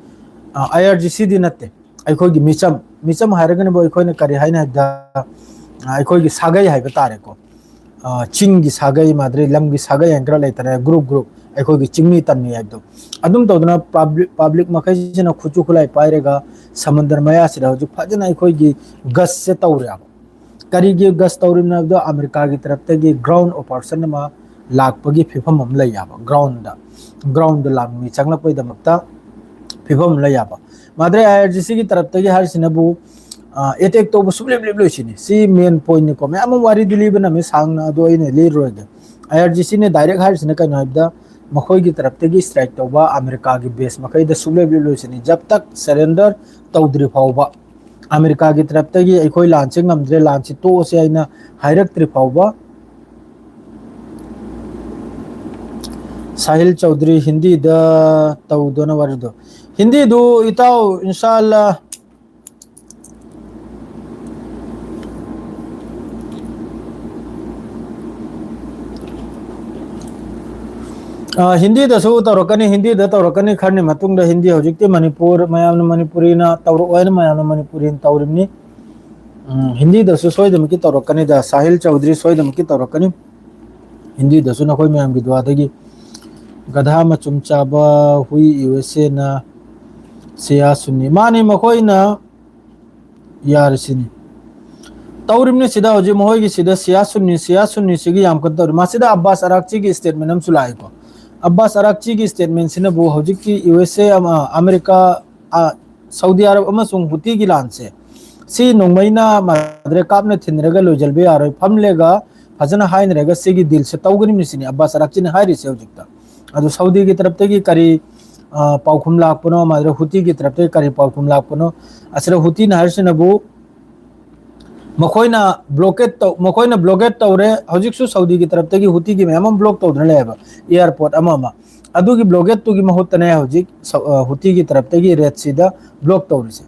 ꯑ, I R G C ꯗꯤ ꯅꯠꯇꯦ, ꯑꯩꯈꯣꯏꯒꯤ ꯃꯤꯆꯝ, ꯃꯤꯆꯝ ꯍꯥꯏꯔꯒꯅꯕꯨ ꯑꯩꯈꯣꯏꯅ ꯀꯔꯤ ꯍꯥꯏꯅ ꯍꯥꯏꯕꯗ, ꯑ, ꯑꯩꯈꯣꯏꯒꯤ ꯁꯥꯒꯩ ꯍꯥꯏꯕ ꯇꯥꯔꯦꯀꯣ꯫ ꯑ, ꯆꯤꯡꯒꯤ ꯁꯥꯒꯩ, ꯃꯥꯗ꯭ꯔꯤ ꯂꯝꯒꯤ ꯁꯥꯒꯩ ꯍꯥꯏꯅ ꯈꯔ ꯂꯩꯇꯅ, group group, ꯑꯩꯈꯣꯏꯒꯤ ꯆꯤꯡꯃꯤ ꯇꯝꯃꯤ ꯍꯥꯏꯕꯗꯣ꯫ ꯑꯗꯨꯝ ꯇꯧꯗꯅ public, public ꯃꯈꯩꯁꯤꯅ ꯈꯨꯠꯁꯨ ꯈꯨꯠꯂꯥꯏ ꯄꯥꯏꯔꯒ ꯁꯃꯨꯗ꯭ꯔ ꯃꯌꯥꯁꯤꯗ ꯍꯧꯖꯤꯛ ꯐꯖꯅ ꯑꯩꯈꯣꯏꯒꯤ ꯒꯁꯁꯦ ꯇꯧꯔꯦꯕ꯫ ꯀꯔꯤꯒꯤ ꯒꯁ ꯇꯧꯔꯤꯕꯅꯣ ꯍꯥꯏꯕꯗꯣ, ꯑꯃꯦꯔꯤꯀꯥꯒꯤ ꯇꯔꯞꯇꯒꯤ ground operation ꯑꯃ ꯂꯥꯛꯄꯒꯤ ꯐꯤꯕꯝ ꯑꯃ ꯂꯩ ꯌꯥꯕ, ground ꯗ, ground ꯗ ꯂꯥꯟꯃꯤ ꯆꯪꯂꯛꯄꯒꯤꯗꯃꯛꯇ ꯐꯤꯕꯝ ꯑꯃ ꯂꯩ ꯌꯥꯕ꯫ ꯃꯥꯗ꯭ꯔꯦ I R G C ꯒꯤ ꯇꯔꯞꯇꯒꯤ ꯍꯥꯏꯔꯤꯁꯤꯅꯕꯨ, ꯑ, attack ꯇꯧꯕ ꯁꯨꯡꯂꯦꯞ ꯂꯦꯞꯂꯣꯏ ꯁꯤꯅꯤ꯫ ꯁꯤ main point ꯅꯤꯀꯣ꯫ ꯃꯌꯥꯝ ꯑꯃ ꯋꯥꯔꯤꯗꯤ ꯂꯤꯕ ꯅꯝꯃꯤ ꯁꯥꯡꯅ, ꯑꯗꯣ ꯑꯩꯅ ꯂꯤꯔꯔꯣꯏꯒꯦ꯫ I R G C ꯅ direct ꯍꯥꯏꯔꯤꯁꯤꯅ ꯀꯩꯅꯣ ꯍꯥꯏꯕꯗ, ꯃꯈꯣꯏꯒꯤ ꯇꯔꯞꯇꯒꯤ ꯁ꯭ꯇ꯭ꯔꯥꯏꯛ ꯇꯧꯕ ꯑꯃꯦꯔꯤꯀꯥꯒꯤ ꯕꯦꯁ ꯃꯈꯩꯗ ꯁꯨꯡꯂꯦꯞ ꯂꯦꯞꯂꯣꯏꯁꯤꯅꯤ, ꯖꯕ ꯇꯛ ꯁꯔꯦꯟꯗꯔ ꯇꯧꯗ꯭ꯔꯤ ꯐꯥꯎꯕ꯫ ꯑꯃꯦꯔꯤꯀꯥꯒꯤ ꯇꯔꯞꯇꯒꯤ ꯑꯩꯈꯣꯏ ꯂꯥꯟꯁꯦ ꯉꯝꯗ꯭ꯔꯦ, ꯂꯥꯟꯁꯤ ꯇꯣꯛꯑꯁꯦ ꯍꯥꯏꯅ ꯍꯥꯏꯔꯛꯇ꯭ꯔꯤ ꯐꯥꯎꯕ꯫ ꯁꯥꯍꯤꯜ ꯆꯧꯙꯨꯔꯤ, ꯍꯤꯟꯗꯤꯗ ꯇꯧꯗꯅ ꯋꯥꯔꯤꯗꯣ꯫ ꯍꯤꯟꯗꯤꯗꯨ ꯏꯇꯥꯎ, ꯏꯟꯁꯥ ꯑꯜꯂꯥ, ꯑ, ꯍꯤꯟꯗꯤꯗꯁꯨ ꯇꯧꯔꯛꯀꯅꯤ, ꯍꯤꯟꯗꯤꯗ ꯇꯧꯔꯛꯀꯅꯤ ꯈꯔꯅꯤ ꯃꯇꯨꯡꯗ꯫ ꯍꯤꯟꯗꯤ ꯍꯧꯖꯤꯛꯇꯤ ꯃꯅꯤꯄꯨꯔ, ꯃꯌꯥꯝꯅ ꯃꯅꯤꯄꯨꯔꯤꯅ ꯇꯧꯔꯛꯑꯣ ꯍꯥꯏꯅ ꯃꯌꯥꯝꯅ ꯃꯅꯤꯄꯨꯔꯤꯅ ꯇꯧꯔꯤꯕꯅꯤ꯫ ꯎꯝ, ꯍꯤꯟꯗꯤꯗꯁꯨ ꯁꯣꯏꯗꯅꯃꯛꯀꯤ ꯇꯧꯔꯛꯀꯅꯤꯗ, ꯁꯥꯍꯤꯜ ꯆꯧꯙꯨꯔꯤ ꯁꯣꯏꯗꯅꯃꯛꯀꯤ ꯇꯧꯔꯛꯀꯅꯤ꯫ ꯍꯤꯟꯗꯤꯗꯁꯨ ꯅꯈꯣꯏ ꯃꯌꯥꯝꯒꯤ ꯗꯨꯋꯥꯗꯒꯤ꯫ ꯒꯙꯥ ꯃꯆꯨꯝ ꯆꯥꯕ ꯍꯨꯏ ꯌꯨ ꯑꯦꯁ ꯑꯦꯅ ꯁꯤꯌꯥ ꯁꯨꯟꯅꯤ꯫ ꯃꯥꯅꯤ, ꯃꯈꯣꯏꯅ ꯌꯥꯔꯤꯁꯤꯅꯤ꯫ ꯇꯧꯔꯤꯕꯅꯤ ꯁꯤꯗ ꯍꯧꯖꯤꯛ ꯃꯈꯣꯏꯒꯤ ꯁꯤꯗ ꯁꯤꯌꯥ ꯁꯨꯟꯅꯤ, ꯁꯤꯌꯥ ꯁꯨꯟꯅꯤ ꯁꯤꯒꯤ ꯌꯥꯝ ꯀꯟꯅ ꯇꯧꯔꯤ꯫ ꯃꯁꯤꯗ ꯑꯕꯥꯁ ꯑꯔꯥꯛꯆꯤꯒꯤ ꯁ꯭ꯇꯦꯠꯃꯦꯟ ꯑꯃꯁꯨ ꯂꯥꯛꯏꯀꯣ꯫ ꯑꯕꯥꯁ ꯑꯔꯥꯛꯆꯤꯒꯤ ꯁ꯭ꯇꯦꯠꯃꯦꯟꯁꯤꯅꯕꯨ ꯍꯧꯖꯤꯛꯀꯤ ꯌꯨ ꯑꯦꯁ ꯑꯦ ꯑꯃ, ꯑꯃꯦꯔꯤꯀꯥ, ꯑ, ꯁꯥꯎꯗꯤ ꯑꯔꯕ ꯑꯃꯁꯨꯡ ꯍꯨꯇꯤꯒꯤ ꯂꯥꯟꯁꯦ ꯁꯤ ꯅꯣꯡꯃꯩꯅ ꯃꯥꯗ꯭ꯔꯦ ꯀꯥꯞꯅ ꯊꯤꯟꯅꯔꯒ ꯂꯣꯏꯁꯤꯟꯕ ꯌꯥꯔꯣꯏ, ꯐꯝꯂꯒ ꯐꯖꯅ ꯍꯥꯏꯅꯔꯒ ꯁꯤꯒꯤ ꯗꯤꯜꯁꯦ ꯇꯧꯒꯅꯤꯕꯅꯤ ꯁꯤꯅꯤ ꯑꯕꯥꯁ ꯑꯔꯥꯛꯆꯤꯅ ꯍꯥꯏꯔꯤꯁꯦ ꯍꯧꯖꯤꯛꯇ꯫ ꯑꯗꯨ ꯁꯥꯎꯗꯤꯒꯤ ꯇꯔꯞꯇꯒꯤ ꯀꯔꯤ, ꯑ, ꯄꯥꯎꯈꯨꯝ ꯂꯥꯛꯄꯅꯣ, ꯃꯥꯗ꯭ꯔꯦ ꯍꯨꯇꯤꯒꯤ ꯇꯔꯞꯇꯒꯤ ꯀꯔꯤ ꯄꯥꯎꯈꯨꯝ ꯂꯥꯛꯄꯅꯣ? ꯑꯁꯤꯗ ꯍꯨꯇꯤꯅ ꯍꯥꯏꯔꯤꯁꯤꯅꯕꯨ ꯃꯈꯣꯏꯅ ꯕ꯭ꯂꯣꯀꯦꯠ ꯇꯧ-, ꯃꯈꯣꯏꯅ ꯕ꯭ꯂꯣꯀꯦꯠ ꯇꯧꯔꯦ꯫ ꯍꯧꯖꯤꯛꯁꯨ ꯁꯥꯎꯗꯤꯒꯤ ꯇꯔꯞꯇꯒꯤ ꯍꯨꯇꯤꯒꯤ ꯃꯌꯥꯝ ꯑꯃ ꯕ꯭ꯂꯣꯛ ꯇꯧꯗꯨꯅ ꯂꯩꯌꯦꯕ, ꯑꯦꯌꯥꯔꯄꯣꯔꯠ ꯑꯃ ꯑꯃ꯫ ꯑꯗꯨꯒꯤ ꯕ꯭ꯂꯣꯀꯦꯠꯇꯨꯒꯤ ꯃꯍꯨꯠꯇꯅꯦ ꯍꯧꯖꯤꯛ ꯁ-, ꯑ, ꯍꯨꯇꯤꯒꯤ ꯇꯔꯞꯇꯒꯤ ꯔꯦꯗ ꯁꯤꯗ ꯕ꯭ꯂꯣꯛ ꯇꯧꯔꯤꯁꯦ꯫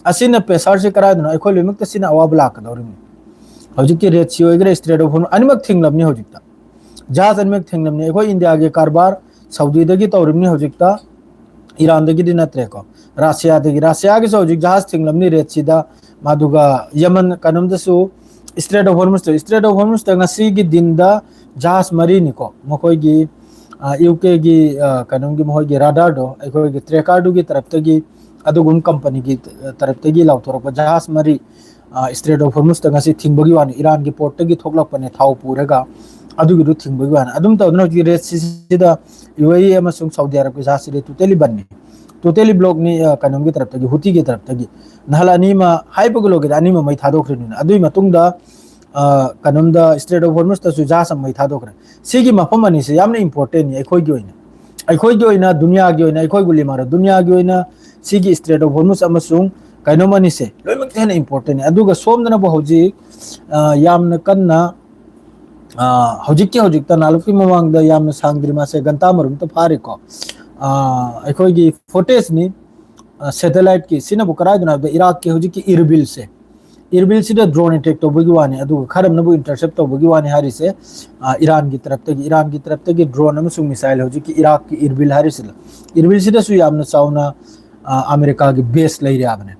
ꯑꯁꯤꯅ ꯄ꯭ꯔꯦꯁꯔꯁꯤ ꯀꯔꯥꯏꯗꯅꯣ? ꯑꯩꯈꯣꯏ ꯂꯣꯏꯅꯃꯛꯇ ꯁꯤꯅ ꯑꯋꯥꯕ ꯂꯥꯛꯀꯗꯧꯔꯤꯕꯅꯤ꯫ ꯍꯧꯖꯤꯛꯀꯤ ꯔꯦꯗ ꯁꯤ ꯑꯣꯏꯒꯦꯔꯥ, ꯁ꯭ꯇ꯭ꯔꯦꯠ ꯑꯣꯐ ꯍꯣꯔꯃꯨꯖ, ꯑꯅꯤꯃꯛ ꯊꯤꯡꯂꯕꯅꯤ ꯍꯧꯖꯤꯛꯇ꯫ ꯖꯍꯥꯖ ꯑꯅꯤꯃꯛ ꯊꯤꯡꯂꯕꯅꯤ꯫ ꯑꯩꯈꯣꯏ ꯏꯟꯗꯤꯌꯥꯒꯤ ꯀꯔꯕꯥꯔ ꯁꯥꯎꯗꯤꯗꯒꯤ ꯇꯧꯔꯤꯕꯅꯤ ꯍꯧꯖꯤꯛꯇ, ꯏꯔꯥꯟꯗꯒꯤꯗꯤ ꯅꯠꯇ꯭ꯔꯦꯀꯣ꯫ ꯔꯁꯤꯌꯥꯗꯒꯤ, ꯔꯁꯤꯌꯥꯒꯤꯁꯨ ꯍꯧꯖꯤꯛ ꯖꯍꯥꯖ ꯊꯤꯡꯂꯕꯅꯤ ꯔꯦꯗ ꯁꯤꯗ꯫ ꯃꯗꯨꯒ ꯌꯃꯟ ꯀꯩꯅꯣꯝꯗꯁꯨ ꯁ꯭ꯇ꯭ꯔꯦꯠ ꯑꯣꯐ ꯍꯣꯔꯃꯨꯖꯇ, ꯁ꯭ꯇ꯭ꯔꯦꯠ ꯑꯣꯐ ꯍꯣꯔꯃꯨꯖꯇ ꯉꯁꯤꯒꯤ ꯗꯤꯟꯗ ꯖꯍꯥꯖ ꯃꯔꯤꯅꯤꯀꯣ, ꯃꯈꯣꯏꯒꯤ, ꯑ, ꯌꯨ ꯀꯦꯒꯤ, ꯑ, ꯀꯩꯅꯣꯝꯒꯤ ꯃꯈꯣꯏꯒꯤ ꯔꯥꯗꯥꯔꯗꯣ, ꯑꯩꯈꯣꯏꯒꯤ ꯇ꯭ꯔꯦꯀꯔꯗꯨꯒꯤ ꯇꯔꯞꯇꯒꯤ, ꯑꯗꯨꯒꯨꯝꯕ ꯀꯝꯄꯅꯤꯒꯤ, ꯑ, ꯇꯔꯞꯇꯒꯤ ꯂꯥꯎꯊꯣꯔꯛꯄ ꯖꯍꯥꯖ ꯃꯔꯤ, ꯑ, ꯁ꯭ꯇ꯭ꯔꯦꯠ ꯑꯣꯐ ꯍꯣꯔꯃꯨꯖꯇ ꯉꯁꯤ ꯊꯤꯡꯕꯒꯤ ꯋꯥꯅꯤ, ꯏꯔꯥꯟꯒꯤ ꯄꯣꯔꯠꯇꯒꯤ ꯊꯣꯛꯂꯛꯄꯅꯦ ꯊꯥꯎ ꯄꯨꯔꯒ, ꯑꯗꯨꯒꯤꯗꯨ ꯊꯤꯡꯕꯒꯤ ꯋꯥꯅꯤ꯫ ꯑꯗꯨꯝ ꯇꯧꯗꯅ ꯍꯧꯖꯤꯛ ꯔꯦꯗ ꯁꯤꯁꯤꯗ ꯌꯨ ꯑꯦ ꯏ ꯑꯃꯁꯨꯡ ꯁꯥꯎꯗꯤ ꯑꯔꯕꯀꯤ ꯖꯍꯥꯖꯁꯤꯗꯤ ꯇꯣꯇꯦꯂꯤ ꯕꯟꯅꯤ, ꯇꯣꯇꯦꯂꯤ ꯕ꯭ꯂꯣꯛꯅꯤ, ꯑ, ꯀꯩꯅꯣꯝꯒꯤ ꯇꯔꯞꯇꯒꯤ, ꯍꯨꯇꯤꯒꯤ ꯇꯔꯞꯇꯒꯤ꯫ ꯅꯍꯥꯟ ꯑꯅꯤꯃ ꯍꯥꯏꯕꯒ ꯂꯣꯏꯒꯗ ꯑꯅꯤꯃ ꯃꯩ ꯊꯥꯗꯣꯛꯈ꯭ꯔꯤꯅꯤꯅ꯫ ꯑꯗꯨꯒꯤ ꯃꯇꯨꯡꯗ, ꯑ, ꯀꯩꯅꯣꯝꯗ, Strait of Hormuz ꯇꯁꯨ ꯖꯍꯥꯖ ꯑꯃ ꯃꯩ ꯊꯥꯗꯣꯛꯈ꯭ꯔꯦ꯫ ꯁꯤꯒꯤ ꯃꯐꯝ ꯑꯅꯤꯁꯦ ꯌꯥꯝꯅ important ꯅꯤ ꯑꯩꯈꯣꯏꯒꯤ ꯑꯣꯏꯅ, ꯑꯩꯈꯣꯏꯒꯤ ꯑꯣꯏꯅ, ꯗꯨꯅꯤꯌꯥꯒꯤ ꯑꯣꯏꯅ, ꯑꯩꯈꯣꯏ ꯒꯨꯂꯤꯃꯥꯔ ꯗꯨꯅꯤꯌꯥꯒꯤ ꯑꯣꯏꯅ ꯁꯤꯒꯤ Strait of Hormuz ꯑꯃꯁꯨꯡ ꯀꯩꯅꯣꯝ ꯑꯅꯤꯁꯦ ꯂꯣꯏꯅꯃꯛꯇ ꯍꯦꯟꯅ important ꯅꯤ꯫ ꯑꯗꯨꯒ ꯁꯣꯝꯗꯅꯕꯨ ꯍꯧꯖꯤꯛ, ꯑ, ꯌꯥꯝꯅ ꯀꯟꯅ, ꯑ, ꯍꯧꯖꯤꯛꯀꯤ ꯍꯧꯖꯤꯛꯇ ꯅꯥꯂꯨꯛꯀꯤ ꯃꯃꯥꯡꯗ ꯌꯥꯝꯅ ꯁꯥꯡꯗ꯭ꯔꯤ ꯃꯥꯁꯦ ꯒꯟꯇꯥ ꯃꯔꯨꯝꯇ ꯐꯥꯔꯤꯀꯣ꯫ ꯑ, ꯑꯩꯈꯣꯏꯒꯤ footage ꯅꯤ, ꯑ, satellite ꯀꯤ, ꯁꯤꯅꯕꯨ ꯀꯗꯥꯏꯗꯅꯣ ꯍꯥꯏꯕꯗ ꯏꯔꯥꯛꯀꯤ ꯍꯧꯖꯤꯛꯀꯤ ꯏꯔꯕꯤꯜꯁꯦ, ꯏꯔꯕꯤꯜꯁꯤꯗ drone attack ꯇꯧꯕꯒꯤ ꯋꯥꯅꯤ, ꯑꯗꯨꯒ ꯈꯔ ꯑꯃꯅꯕꯨ intercept ꯇꯧꯕꯒꯤ ꯋꯥꯅꯤ ꯍꯥꯏꯔꯤꯁꯦ, ꯑ, ꯏꯔꯥꯟꯒꯤ ꯇꯔꯞꯇꯒꯤ, ꯏꯔꯥꯟꯒꯤ ꯇꯔꯞꯇꯒꯤ drone ꯑꯃꯁꯨꯡ missile ꯍꯧꯖꯤꯛꯀꯤ ꯏꯔꯥꯛꯀꯤ ꯏꯔꯕꯤꯜ ꯍꯥꯏꯔꯤꯁꯤꯗ, ꯏꯔꯕꯤꯜꯁꯤꯗꯁꯨ ꯌꯥꯝꯅ ꯆꯥꯎꯅ, ꯑ, ꯑꯃꯦꯔꯤꯀꯥꯒꯤ base ꯂꯩꯔꯦ ꯍꯥꯏꯕꯅꯦ꯫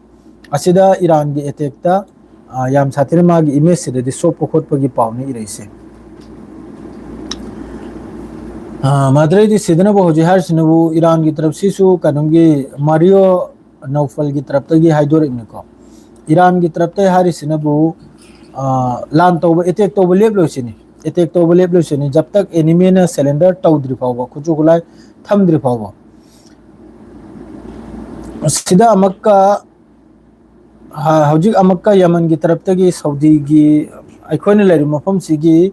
ꯑꯁꯤꯗ ꯏꯔꯥꯟꯒꯤ attack ꯇ, ꯑ, ꯌꯥꯝ ꯁꯥꯊꯤꯅ ꯃꯥꯒꯤ image ꯁꯤꯗꯗꯤ ꯁꯣꯛꯄ ꯈꯣꯠꯄꯒꯤ ꯄꯥꯎꯅꯤ ꯏꯔꯛꯏꯁꯦ꯫ ꯑ, ꯃꯗꯨꯗꯩꯗꯤ ꯁꯤꯗꯅꯕꯨ ꯍꯧꯖꯤꯛ ꯍꯥꯏꯔꯤꯁꯤꯅꯕꯨ ꯏꯔꯥꯟꯒꯤ ꯇꯔꯞꯁꯤꯁꯨ ꯀꯩꯅꯣꯝꯒꯤ ꯃꯥꯔꯤꯌꯣ ꯅꯧꯐꯜꯒꯤ ꯇꯔꯞꯇꯒꯤ ꯍꯥꯏꯗꯣꯔꯛꯏꯕꯅꯤꯀꯣ꯫ ꯏꯔꯥꯟꯒꯤ ꯇꯔꯞꯇ ꯍꯥꯏꯔꯤꯁꯤꯅꯕꯨ, ꯑ, ꯂꯥꯟ ꯇꯧꯕ, attack ꯇꯧꯕ ꯂꯦꯞꯂꯣꯏꯁꯤꯅꯤ꯫ Attack ꯇꯧꯕ ꯂꯦꯞꯂꯣꯏꯁꯤꯅꯤ꯫ ꯖꯕ ꯇꯛ enemy ꯅ surrender ꯇꯧꯗ꯭ꯔꯤ ꯐꯥꯎꯕ, ꯈꯨꯠꯁꯨ ꯈꯨꯠꯂꯥꯏ ꯊꯝꯗ꯭ꯔꯤ ꯐꯥꯎꯕ꯫ ꯁꯤꯗ ꯑꯃꯨꯛꯀ, ꯍ-, ꯍꯧꯖꯤꯛ ꯑꯃꯨꯛꯀ ꯌꯃꯟꯒꯤ ꯇꯔꯞꯇꯒꯤ ꯁꯥꯎꯗꯤꯒꯤ, ꯑꯩꯈꯣꯏꯅ ꯂꯩꯔꯤꯕ ꯃꯐꯝꯁꯤꯒꯤ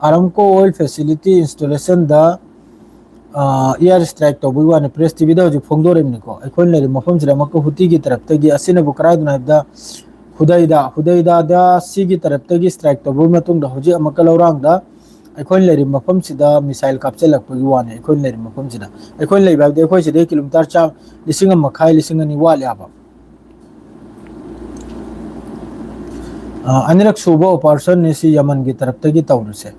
Aramco oil facility installation ꯗ, ꯑ, air strike ꯇꯧꯕꯒꯤ ꯋꯥꯅꯤ꯫ Press T V ꯗ ꯍꯧꯖꯤꯛ ꯐꯣꯡꯗꯣꯔꯛꯏꯕꯅꯤꯀꯣ꯫ ꯑꯩꯈꯣꯏꯅ ꯂꯩꯔꯤꯕ ꯃꯐꯝꯁꯤꯗ ꯑꯃꯨꯛꯀ ꯍꯨꯇꯤꯒꯤ ꯇꯔꯞꯇꯒꯤ, ꯑꯁꯤꯅꯕꯨ ꯀꯗꯥꯏꯗꯅꯣ ꯍꯥꯏꯕꯗ ꯍꯨꯗꯩꯗ, ꯍꯨꯗꯩꯗꯗ ꯁꯤꯒꯤ ꯇꯔꯞꯇꯒꯤ strike ꯇꯧꯕꯒꯤ ꯃꯇꯨꯡꯗ ꯍꯧꯖꯤꯛ ꯑꯃꯨꯛꯀ ꯂꯧꯔꯥꯡꯗ ꯑꯩꯈꯣꯏꯅ ꯂꯩꯔꯤꯕ ꯃꯐꯝꯁꯤꯗ missile ꯀꯥꯞꯁꯤꯜꯂꯛꯄꯒꯤ ꯋꯥꯅꯤ꯫ ꯑꯩꯈꯣꯏꯅ ꯂꯩꯔꯤꯕ ꯃꯐꯝꯁꯤꯗ, ꯑꯩꯈꯣꯏꯅ ꯂꯩꯕ ꯍꯥꯏꯕꯗꯤ ꯑꯩꯈꯣꯏ ꯁꯤꯗꯩ kilometre ꯆꯥꯝ, ꯂꯤꯁꯤꯡ ꯑꯃ ꯃꯈꯥꯏ, ꯂꯤꯁꯤꯡ ꯑꯅꯤ ꯋꯥꯠꯂꯦꯕ꯫ ꯑ, ꯑꯅꯤꯔꯛ ꯁꯨꯕ operation ꯅꯤ ꯁꯤ ꯌꯃꯟꯒꯤ ꯇꯔꯞꯇꯒꯤ ꯇꯧꯔꯤꯁꯦ꯫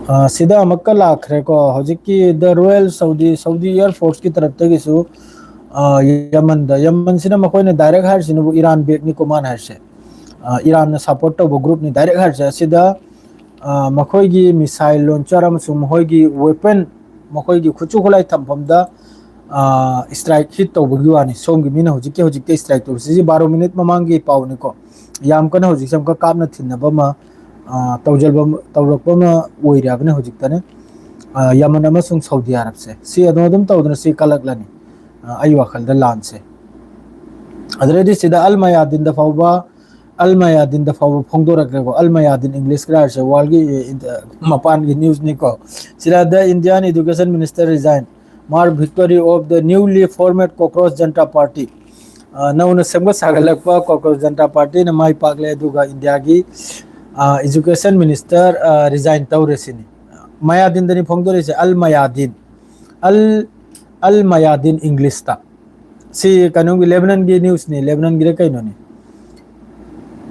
ꯑ, ꯁꯤꯗ ꯑꯃꯨꯛꯀ ꯂꯥꯛꯈ꯭ꯔꯦꯀꯣ, ꯍꯧꯖꯤꯛꯀꯤ the Royal Saudi, Saudi Air Force ꯀꯤ ꯇꯔꯞꯇꯒꯤꯁꯨ, ꯑ, ꯌꯃꯟꯗ, ꯌꯃꯟꯁꯤꯅ ꯃꯈꯣꯏꯅ direct ꯍꯥꯏꯔꯤꯁꯤꯅꯕꯨ ꯏꯔꯥꯟ back ꯅꯤꯀꯣ ꯃꯥꯅ ꯍꯥꯏꯔꯤꯁꯦ꯫ ꯑ, ꯏꯔꯥꯟꯅ support ꯇꯧꯕ group ꯅꯤ direct ꯍꯥꯏꯔꯤꯁꯦ꯫ ꯑꯁꯤꯗ, ꯑ, ꯃꯈꯣꯏꯒꯤ missile launcher ꯑꯃꯁꯨꯡ ꯃꯈꯣꯏꯒꯤ weapon, ꯃꯈꯣꯏꯒꯤ ꯈꯨꯠꯁꯨ ꯈꯨꯠꯂꯥꯏ ꯊꯝꯐꯝꯗ, ꯑ, strike hit ꯇꯧꯕꯒꯤ ꯋꯥꯅꯤ꯫ ꯁꯣꯝꯒꯤ ꯃꯤꯅ ꯍꯧꯖꯤꯛꯀꯤ ꯍꯧꯖꯤꯛꯇ strike ꯇꯧꯕꯁꯤ, ꯁꯤ ꯕꯥꯔꯣ minute ꯃꯃꯥꯡꯒꯤ ꯄꯥꯎꯅꯤꯀꯣ꯫ ꯌꯥꯝ ꯀꯟꯅ ꯍꯧꯖꯤꯛꯁꯦ ꯑꯃꯨꯛꯀ ꯀꯥꯞꯅ ꯊꯤꯟꯅꯕ ꯑꯃ, ꯑ, ꯇꯧꯖꯕ, ꯇꯧꯔꯛꯄ ꯑꯃ ꯑꯣꯏꯔꯦ ꯍꯥꯏꯕꯅꯤ ꯍꯧꯖꯤꯛꯇꯅꯦ꯫ ꯑ, ꯌꯃꯟ ꯑꯃꯁꯨꯡ ꯁꯥꯎꯗꯤ ꯑꯔꯕꯁꯦ ꯁꯤ ꯑꯗꯨꯝ, ꯑꯗꯨꯝ ꯇꯧꯗꯅ ꯁꯤ ꯀꯜꯂꯛꯂꯅꯤ꯫ ꯑ, ꯑꯩ ꯋꯥꯈꯜꯗ ꯂꯥꯟꯁꯦ꯫ ꯑꯗꯨꯗꯩꯗꯤ ꯁꯤꯗ ꯑꯜ ꯃꯌꯥꯗꯤꯟꯗ ꯐꯥꯎꯕ, ꯑꯜ ꯃꯌꯥꯗꯤꯟꯗ ꯐꯥꯎꯕ ꯐꯣꯡꯗꯣꯔꯛꯀꯦꯀꯣ꯫ ꯑꯜ ꯃꯌꯥꯗꯤꯟ English ꯀ ꯍꯥꯏꯔꯤꯁꯦ world ꯀꯤ, ꯑ, ꯃꯄꯥꯟꯒꯤ news ꯅꯤꯀꯣ꯫ ꯁꯤꯗ the Indian education minister resign, mark victory of the newly formed Cockroach Janta Party꯫ ꯑ, ꯅꯧꯅ ꯁꯦꯝꯒꯠ ꯁꯥꯒꯠꯂꯛꯄ Cockroach Janta Party ꯅ ꯃꯥꯏ ꯄꯥꯛꯂꯦ, ꯑꯗꯨꯒ ꯏꯟꯗꯤꯌꯥꯒꯤ, ꯑ, education minister, ꯑ, resign ꯇꯧꯔꯦ ꯁꯤꯅꯤ꯫ ꯃꯌꯥꯗꯤꯟꯗꯅꯤ ꯐꯣꯡꯗꯣꯔꯛꯏꯁꯦ, ꯑꯜ ꯃꯌꯥꯗꯤꯟ꯫ ꯑꯜ, ꯑꯜ ꯃꯌꯥꯗꯤꯟ English ꯇ꯫ ꯁꯤ ꯀꯩꯅꯣꯒꯤ, Lebanon ꯒꯤ news ꯅꯤ, Lebanon ꯒꯤꯔ ꯀꯩꯅꯣꯅꯤ꯫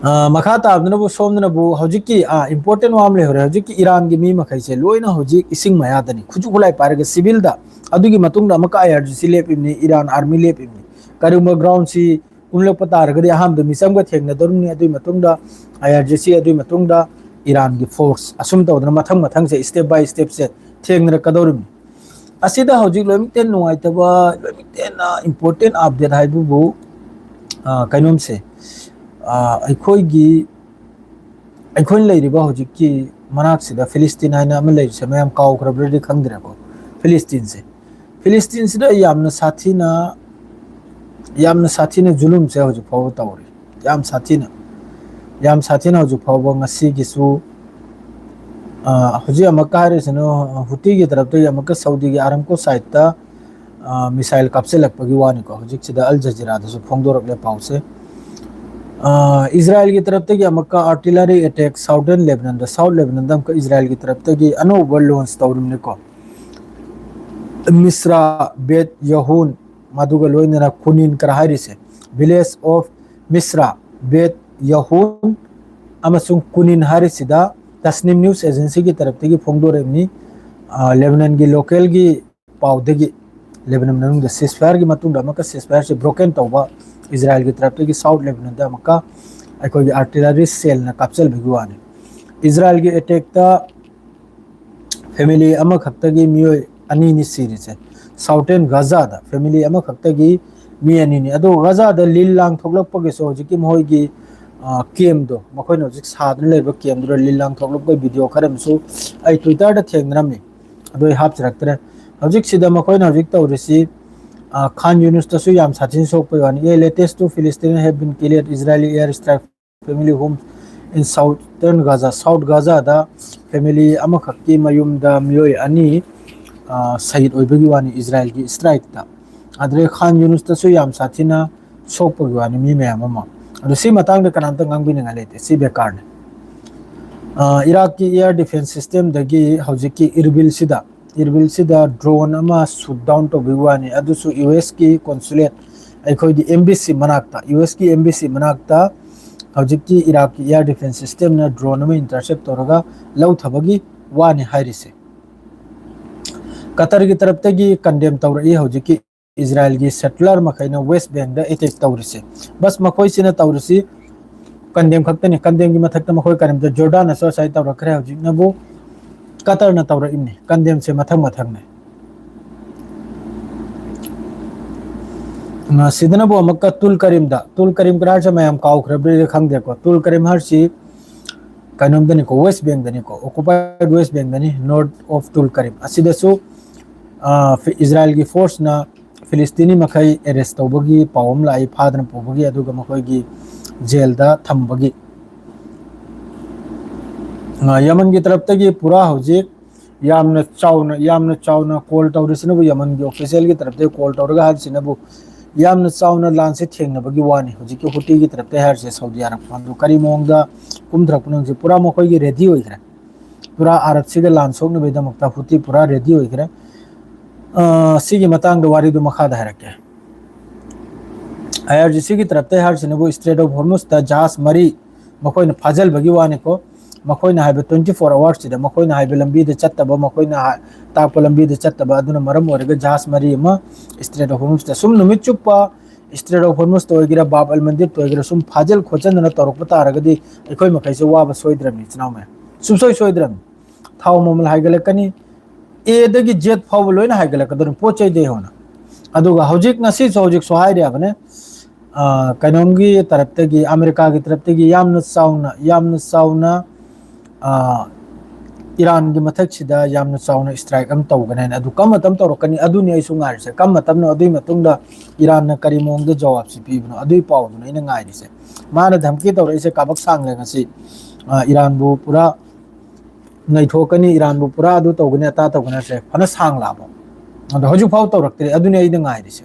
ꯑ, ꯃꯈꯥ ꯇꯥꯕꯗꯅꯕꯨ ꯁꯣꯝꯗꯅꯕꯨ ꯍꯧꯖꯤꯛꯀꯤ, ꯑ, important ꯋꯥ ꯑꯃ ꯂꯩꯍꯧꯔꯦ꯫ ꯍꯧꯖꯤꯛꯀꯤ ꯏꯔꯥꯟꯒꯤ ꯃꯤ ꯃꯈꯩꯁꯦ ꯂꯣꯏꯅ ꯍꯧꯖꯤꯛ ꯏꯁꯤꯡ ꯃꯌꯥꯗꯅꯤ꯫ ꯈꯨꯠꯁꯨ ꯈꯨꯠꯂꯥꯏ ꯄꯥꯏꯔꯒ civil ꯗ꯫ ꯑꯗꯨꯒꯤ ꯃꯇꯨꯡꯗ ꯑꯃꯨꯛꯀ I R G C ꯂꯦꯞꯄꯤꯕꯅꯤ, ꯏꯔꯥꯟ army ꯂꯦꯞꯄꯤꯕꯅꯤ꯫ ꯀꯔꯤꯒꯨꯝꯕ ground ꯁꯤ ꯀꯨꯝꯂꯛꯄ ꯇꯥꯔꯒꯗꯤ ꯑꯍꯥꯟꯕꯗ ꯃꯤꯆꯝꯒ ꯊꯦꯡꯅꯗꯧꯔꯤꯕꯅꯤ, ꯑꯗꯨꯒꯤ ꯃꯇꯨꯡꯗ I R G C, ꯑꯗꯨꯒꯤ ꯃꯇꯨꯡꯗ ꯏꯔꯥꯟꯒꯤ force, ꯑꯁꯨꯝ ꯇꯧꯗꯅ ꯃꯊꯪ ꯃꯊꯪꯁꯦ step by step ꯁꯦ ꯊꯦꯡꯅꯔꯛꯀꯗꯧꯔꯤꯕꯅꯤ꯫ ꯑꯁꯤꯗ ꯍꯧꯖꯤꯛ ꯂꯣꯏꯅꯃꯛꯇ ꯍꯦꯟꯅ ꯅꯨꯡꯉꯥꯏꯇꯕ, ꯂꯣꯏꯅꯃꯛꯇ ꯍꯦꯟꯅ important update ꯍꯥꯏꯕꯕꯨ, ꯑ, ꯀꯩꯅꯣꯝꯁꯦ, ꯑ, ꯑꯩꯈꯣꯏꯒꯤ, ꯑꯩꯈꯣꯏꯅ ꯂꯩꯔꯤꯕ ꯍꯧꯖꯤꯛꯀꯤ ꯃꯅꯥꯛꯁꯤꯗ ꯐꯤꯂꯤꯁꯇꯤꯟ ꯍꯥꯏꯅ ꯑꯃ ꯂꯩꯔꯤꯁꯦ ꯃꯌꯥꯝ ꯀꯥꯎꯈ꯭ꯔꯕ꯭ꯔꯗꯤ ꯈꯪꯗ꯭ꯔꯦꯀꯣ꯫ ꯐꯤꯂꯤꯁꯇꯤꯟꯁꯦ, ꯐꯤꯂꯤꯁꯇꯤꯟꯁꯤꯗ ꯌꯥꯝꯅ ꯁꯥꯊꯤꯅ, ꯌꯥꯝꯅ ꯁꯥꯊꯤꯅ ꯖꯨꯂꯨꯝꯁꯦ ꯍꯧꯖꯤꯛ ꯐꯥꯎꯕ ꯇꯧꯔꯤ꯫ ꯌꯥꯝ ꯁꯥꯊꯤꯅ, ꯌꯥꯝ ꯁꯥꯊꯤꯅ ꯍꯧꯖꯤꯛ ꯐꯥꯎꯕ ꯉꯁꯤꯒꯤꯁꯨ, ꯑ, ꯍꯧꯖꯤꯛ ꯑꯃꯨꯛꯀ ꯍꯥꯏꯔꯤꯁꯤꯅ ꯍꯨꯇꯤꯒꯤ ꯇꯔꯞꯇꯒꯤ ꯑꯃꯨꯛꯀ ꯁꯥꯎꯗꯤꯒꯤ ꯑꯥꯔꯥꯝꯀꯣ site ꯇ, ꯑ, missile ꯀꯥꯞꯁꯤꯜꯂꯛꯄꯒꯤ ꯋꯥꯅꯤꯀꯣ꯫ ꯍꯧꯖꯤꯛꯁꯤꯗ ꯑꯜ ꯖꯖꯤꯔꯥꯗꯁꯨ ꯐꯣꯡꯗꯣꯔꯛꯂꯦ ꯄꯥꯎꯁꯦ꯫ ꯑ, ꯏꯖꯔꯥꯏꯜꯒꯤ ꯇꯔꯞꯇꯒꯤ ꯑꯃꯨꯛꯀ artillery attack southern Lebanon ꯗ, South Lebanon ꯗ ꯑꯃꯨꯛꯀ ꯏꯖꯔꯥꯏꯜꯒꯤ ꯇꯔꯞꯇꯒꯤ ꯑꯅꯧꯕ launch ꯇꯧꯔꯤꯕꯅꯤꯀꯣ꯫ ꯃꯤꯁ꯭ꯔꯥ, ꯕꯦꯠ ꯌꯍꯨꯟ, ꯃꯗꯨꯒ ꯂꯣꯏꯅꯅ ꯀꯨꯅꯤꯟ ꯀꯔ ꯍꯥꯏꯔꯤꯁꯦ, village of ꯃꯤꯁ꯭ꯔꯥ, ꯕꯦꯠ ꯌꯍꯨꯟ ꯑꯃꯁꯨꯡ ꯀꯨꯅꯤꯟ ꯍꯥꯏꯔꯤꯁꯤꯗ ꯇꯁꯅꯤꯝ news agency ꯒꯤ ꯇꯔꯞꯇꯒꯤ ꯐꯣꯡꯗꯣꯔꯛꯏꯕꯅꯤ꯫ ꯑ, ꯂꯦꯕꯅꯟꯒꯤ local ꯒꯤ ꯄꯥꯎꯗꯒꯤ, ꯂꯦꯕꯅꯟ ꯃꯅꯨꯡꯗ ceasefire ꯒꯤ ꯃꯇꯨꯡꯗ ꯑꯃꯨꯛꯀ ceasefire ꯁꯦ broken ꯇꯧꯕ ꯏꯖꯔꯥꯏꯜꯒꯤ ꯇꯔꯞꯇꯒꯤ South Lebanon ꯗ ꯑꯃꯨꯛꯀ ꯑꯩꯈꯣꯏꯒꯤ artillery shell ꯅ ꯀꯥꯞꯆꯤꯟꯕꯒꯤ ꯋꯥꯅꯤ꯫ ꯏꯖꯔꯥꯏꯜꯒꯤ attack ꯇ family ꯑꯃꯈꯛꯇꯒꯤ ꯃꯤꯑꯣꯏ ꯑꯅꯤꯅꯤ ꯁꯤꯔꯤꯁꯦ꯫ Southern Gaza ꯗ family ꯑꯃꯈꯛꯇꯒꯤ ꯃꯤ ꯑꯅꯤꯅꯤ꯫ ꯑꯗꯨꯒ Gaza ꯗ ꯂꯤꯟ ꯂꯥꯡ ꯊꯣꯛꯂꯛꯄꯒꯤꯁꯨ ꯍꯧꯖꯤꯛꯀꯤ ꯃꯈꯣꯏꯒꯤ, ꯑ, camp ꯗꯣ, ꯃꯈꯣꯏꯅ ꯍꯧꯖꯤꯛ ꯁꯥꯗꯨꯅ ꯂꯩꯕ camp ꯗꯨꯗ ꯂꯤꯟ ꯂꯥꯡ ꯊꯣꯛꯂꯛꯄꯒꯤ video ꯈꯔ ꯑꯃꯁꯨ ꯑꯩ Twitter ꯗ ꯊꯦꯡꯅꯔꯝꯃꯤ꯫ ꯑꯗꯨ ꯑꯩ ꯍꯥꯞꯆꯔꯛꯇ꯭ꯔꯦ꯫ ꯍꯧꯖꯤꯛꯁꯤꯗ ꯃꯈꯣꯏꯅ ꯍꯧꯖꯤꯛ ꯇꯧꯔꯤꯁꯤ, ꯑ, ꯈꯥꯟ ꯌꯨꯅꯨꯁꯇꯁꯨ ꯌꯥꯝ ꯁꯥꯊꯤꯅ ꯁꯣꯛꯄꯒꯤ ꯋꯥꯅꯤ꯫ A latest two Philistine have been killed Israeli air strike family home in southern Gaza꯫ South Gaza the family ꯑꯃꯈꯛꯀꯤ ꯃꯌꯨꯝꯗ ꯃꯤꯑꯣꯏ ꯑꯅꯤ, ꯑ, ꯁꯍꯤꯗ ꯑꯣꯏꯕꯒꯤ ꯋꯥꯅꯤ ꯏꯖꯔꯥꯏꯜꯒꯤ strike ꯇ꯫ ꯑꯗꯨꯗꯩ ꯈꯥꯟ ꯌꯨꯅꯨꯁꯇꯁꯨ ꯌꯥꯝ ꯁꯥꯊꯤꯅ ꯁꯣꯛꯄꯒꯤ ꯋꯥꯅꯤ ꯃꯤ ꯃꯌꯥꯝ ꯑꯃ꯫ ꯑꯗꯣ ꯁꯤ ꯃꯇꯥꯡꯗ ꯀꯅꯥꯝꯇ ꯉꯥꯡꯕꯤꯅꯤꯡꯉꯥꯏ ꯂꯩꯇꯦ, ꯁꯤ ꯕꯦꯀꯥꯔꯅꯤ꯫ ꯑ, ꯏꯔꯥꯛꯀꯤ air defense system ꯗꯒꯤ ꯍꯧꯖꯤꯛꯀꯤ ꯏꯔꯕꯤꯜꯁꯤꯗ, ꯏꯔꯕꯤꯜꯁꯤꯗ drone ꯑꯃ shoot down ꯇꯧꯕꯒꯤ ꯋꯥꯅꯤ, ꯑꯗꯨꯁꯨ U S ꯀꯤ consulate, ꯑꯩꯈꯣꯏꯒꯤ embassy ꯃꯅꯥꯛꯇ, U S ꯀꯤ embassy ꯃꯅꯥꯛꯇ ꯍꯧꯖꯤꯛꯀꯤ ꯏꯔꯥꯛꯀꯤ air defense system ꯅ drone ꯑꯃ intercept ꯇꯧꯔꯒ ꯂꯧꯊꯕꯒꯤ ꯋꯥꯅꯤ ꯍꯥꯏꯔꯤꯁꯦ꯫ ꯀꯇꯔꯒꯤ ꯇꯔꯞꯇꯒꯤ condemn ꯇꯧꯔꯛꯏ ꯍꯧꯖꯤꯛꯀꯤ ꯏꯖꯔꯥꯏꯜꯒꯤ settler ꯃꯈꯩꯅ West Bank ꯇ attack ꯇꯧꯔꯤꯁꯦ꯫ ꯕꯁ ꯃꯈꯣꯏꯁꯤꯅ ꯇꯧꯔꯤꯁꯤ condemn ꯈꯛꯇꯅꯤ꯫ Condemn ꯒꯤ ꯃꯊꯛꯇ ꯃꯈꯣꯏ ꯀꯔꯤꯝꯇ, ꯖꯣꯔꯗꯥꯟꯅꯁꯨ ꯉꯁꯥꯏ ꯇꯧꯔꯛꯈ꯭ꯔꯦ, ꯍꯧꯖꯤꯛꯅꯕꯨ ꯀꯇꯔꯅ ꯇꯧꯔꯛꯏꯕꯅꯤ꯫ Condemn ꯁꯦ ꯃꯊꯪ ꯃꯊꯪꯅꯤ꯫ ꯑ, ꯁꯤꯗꯅꯕꯨ ꯑꯃꯨꯛꯀ ꯇꯨꯜ ꯀꯔꯤꯝꯗ, ꯇꯨꯜ ꯀꯔꯤꯝ ꯀꯗꯥꯏ ꯍꯥꯏꯔꯤꯁꯦ ꯃꯌꯥꯝ ꯀꯥꯎꯈ꯭ꯔꯕ꯭ꯔꯥ ꯈꯪꯗꯦꯀꯣ꯫ ꯇꯨꯜ ꯀꯔꯤꯝ ꯍꯥꯏꯔꯤꯁꯤ ꯀꯩꯅꯣꯝꯗꯅꯤꯀꯣ, West Bank ꯇꯅꯤꯀꯣ, occupied West Bank ꯇꯅꯤ, north of ꯇꯨꯜ ꯀꯔꯤꯝ꯫ ꯑꯁꯤꯗꯁꯨ, ꯑ, ꯐꯤ-, ꯏꯖꯔꯥꯏꯜꯒꯤ force ꯅ ꯐꯤꯂꯤꯁꯇꯤꯅꯤ ꯃꯈꯩ arrest ꯇꯧꯕꯒꯤ ꯄꯥꯎ ꯑꯃ ꯂꯥꯛꯏ, ꯐꯥꯗꯅ ꯄꯨꯕꯒꯤ, ꯑꯗꯨꯒ ꯃꯈꯣꯏꯒꯤ ꯖꯦꯜꯗ ꯊꯝꯕꯒꯤ꯫ ꯑ, ꯌꯃꯟꯒꯤ ꯇꯔꯞꯇꯒꯤ ꯄꯨꯔꯥ ꯍꯧꯖꯤꯛ ꯌꯥꯝꯅ ꯆꯥꯎꯅ, ꯌꯥꯝꯅ ꯆꯥꯎꯅ call ꯇꯧꯔꯤꯁꯤꯅꯕꯨ, ꯌꯃꯟꯒꯤ official ꯒꯤ ꯇꯔꯞꯇꯒꯤ call ꯇꯧꯔꯒ ꯍꯥꯏꯔꯤꯁꯤꯅꯕꯨ, ꯌꯥꯝꯅ ꯆꯥꯎꯅ ꯂꯥꯟꯁꯦ ꯊꯦꯡꯅꯕꯒꯤ ꯋꯥꯅꯤ꯫ ꯍꯧꯖꯤꯛꯀꯤ ꯍꯨꯇꯤꯒꯤ ꯇꯔꯞꯇꯒꯤ ꯍꯥꯏꯔꯤꯁꯦ, ꯁꯥꯎꯗꯤ ꯑꯔꯕ꯫ ꯑꯗꯨ ꯀꯔꯤ ꯃꯑꯣꯡꯗ ꯀꯨꯝꯊꯔꯛꯄꯅꯣ ꯍꯧꯖꯤꯛ ꯄꯨꯔꯥ ꯃꯈꯣꯏꯒꯤ ready ꯑꯣꯏꯈ꯭ꯔꯦ꯫ ꯄꯨꯔꯥ ꯑꯔꯕꯁꯤꯒ ꯂꯥꯟ ꯁꯣꯛꯅꯕꯒꯤꯗꯃꯛꯇ ꯍꯨꯇꯤ ꯄꯨꯔꯥ ready ꯑꯣꯏꯈ꯭ꯔꯦ꯫ ꯑ, ꯁꯤꯒꯤ ꯃꯇꯥꯡꯗ ꯋꯥꯔꯤꯗꯨ ꯃꯈꯥꯗ ꯍꯥꯏꯔꯛꯀꯦ꯫ I R G C ꯒꯤ ꯇꯔꯞꯇꯒꯤ ꯍꯥꯏꯔꯤꯁꯤꯅꯕꯨ Strait of Hormuz ꯇ ꯖꯍꯥꯖ ꯃꯔꯤ ꯃꯈꯣꯏꯅ ꯐꯥꯖꯤꯜꯕꯒꯤ ꯋꯥꯅꯤꯀꯣ꯫ ꯃꯈꯣꯏꯅ ꯍꯥꯏꯕ twenty four hours ꯁꯤꯗ ꯃꯈꯣꯏꯅ ꯍꯥꯏꯕ ꯂꯝꯕꯤꯗ ꯆꯠꯇꯕ, ꯃꯈꯣꯏꯅ ꯍꯥꯏ-, ꯇꯥꯛꯄ ꯂꯝꯕꯤꯗ ꯆꯠꯇꯕ, ꯑꯗꯨꯅ ꯃꯔꯝ ꯑꯣꯏꯔꯒ ꯖꯍꯥꯖ ꯃꯔꯤ ꯑꯃ Strait of Hormuz ꯇ ꯁꯨꯝ ꯅꯨꯃꯤꯠ ꯆꯨꯞꯄ Strait of Hormuz ꯇ ꯑꯣꯏꯒꯦꯔꯥ, ꯕꯥꯕ ꯑꯜ ꯃꯟꯗꯤꯔ ꯇ ꯑꯣꯏꯒꯦꯔꯥ, ꯁꯨꯝ ꯐꯥꯖꯤꯜ ꯈꯣꯠꯆꯤꯟꯗꯅ ꯇꯧꯔꯛꯄ ꯇꯥꯔꯒꯗꯤ ꯑꯩꯈꯣꯏ ꯃꯈꯩꯁꯦ ꯋꯥꯕ ꯁꯣꯏꯗ꯭ꯔꯕꯅꯤ, ꯏꯆꯤꯟ ꯏꯅꯥꯎ ꯃꯌꯥꯝ꯫ ꯁꯨꯡꯁꯣꯏ ꯁꯣꯏꯗ꯭ꯔꯕꯅꯤ꯫ ꯊꯥꯎ ꯃꯃꯜ ꯍꯥꯏꯒꯠꯂꯛꯀꯅꯤ, A ꯗꯒꯤ Z ꯐꯥꯎꯕ ꯂꯣꯏꯅ ꯍꯥꯏꯒꯠꯂꯛꯀꯗꯧꯔꯤ, ꯄꯣꯠ ꯆꯩꯗꯩ ꯍꯧꯅ꯫ ꯑꯗꯨꯒ ꯍꯧꯖꯤꯛ ꯉꯁꯤꯁꯨ ꯍꯧꯖꯤꯛꯁꯨ ꯍꯥꯏꯔꯤꯕꯅꯦ, ꯑ, ꯀꯩꯅꯣꯝꯒꯤ ꯇꯔꯞꯇꯒꯤ, ꯑꯃꯦꯔꯤꯀꯥꯒꯤ ꯇꯔꯞꯇꯒꯤ ꯌꯥꯝꯅ ꯆꯥꯎꯅ, ꯌꯥꯝꯅ ꯆꯥꯎꯅ, ꯑ, ꯏꯔꯥꯟꯒꯤ ꯃꯊꯛꯁꯤꯗ ꯌꯥꯝꯅ ꯆꯥꯎꯅ strike ꯑꯃ ꯇꯧꯒꯅꯤ ꯍꯥꯏꯅ꯫ ꯑꯗꯨ ꯀꯔꯝꯕ ꯃꯇꯝ ꯇꯧꯔꯛꯀꯅꯤ? ꯑꯗꯨꯅꯤ ꯑꯩꯁꯨ ꯉꯥꯏꯔꯤꯁꯦ꯫ ꯀꯔꯝꯕ ꯃꯇꯝꯅꯣ? ꯑꯗꯨꯒꯤ ꯃꯇꯨꯡꯗ ꯏꯔꯥꯟꯅ ꯀꯔꯤ ꯃꯑꯣꯡꯗ ꯖꯋꯥꯕꯁꯤ ꯄꯤꯕꯅꯣ? ꯑꯗꯨꯒꯤ ꯄꯥꯎꯗꯨꯅ ꯑꯩꯅ ꯉꯥꯏꯔꯤꯁꯦ꯫ ꯃꯥꯅ ꯙꯝꯀꯤ ꯇꯧꯔꯛꯏꯁꯦ ꯀꯥꯕꯛ ꯁꯥꯡꯅ ꯉꯁꯤ, ꯑ, ꯏꯔꯥꯟꯕꯨ ꯄꯨꯔꯥ ꯅꯩꯊꯣꯛꯀꯅꯤ, ꯏꯔꯥꯟꯕꯨ ꯄꯨꯔꯥ ꯑꯗꯨ ꯇꯧꯒꯅꯤ, ꯑꯇꯥ ꯇꯧꯒꯅꯤ ꯍꯥꯏꯁꯦ ꯐꯅ ꯁꯥꯡꯂꯥꯕ꯫ ꯑꯗꯣ ꯍꯧꯖꯤꯛꯐꯥꯎ ꯇꯧꯔꯛꯇ꯭ꯔꯤ꯫ ꯑꯗꯨꯅꯤ ꯑꯩꯅ ꯉꯥꯏꯔꯤꯁꯦ꯫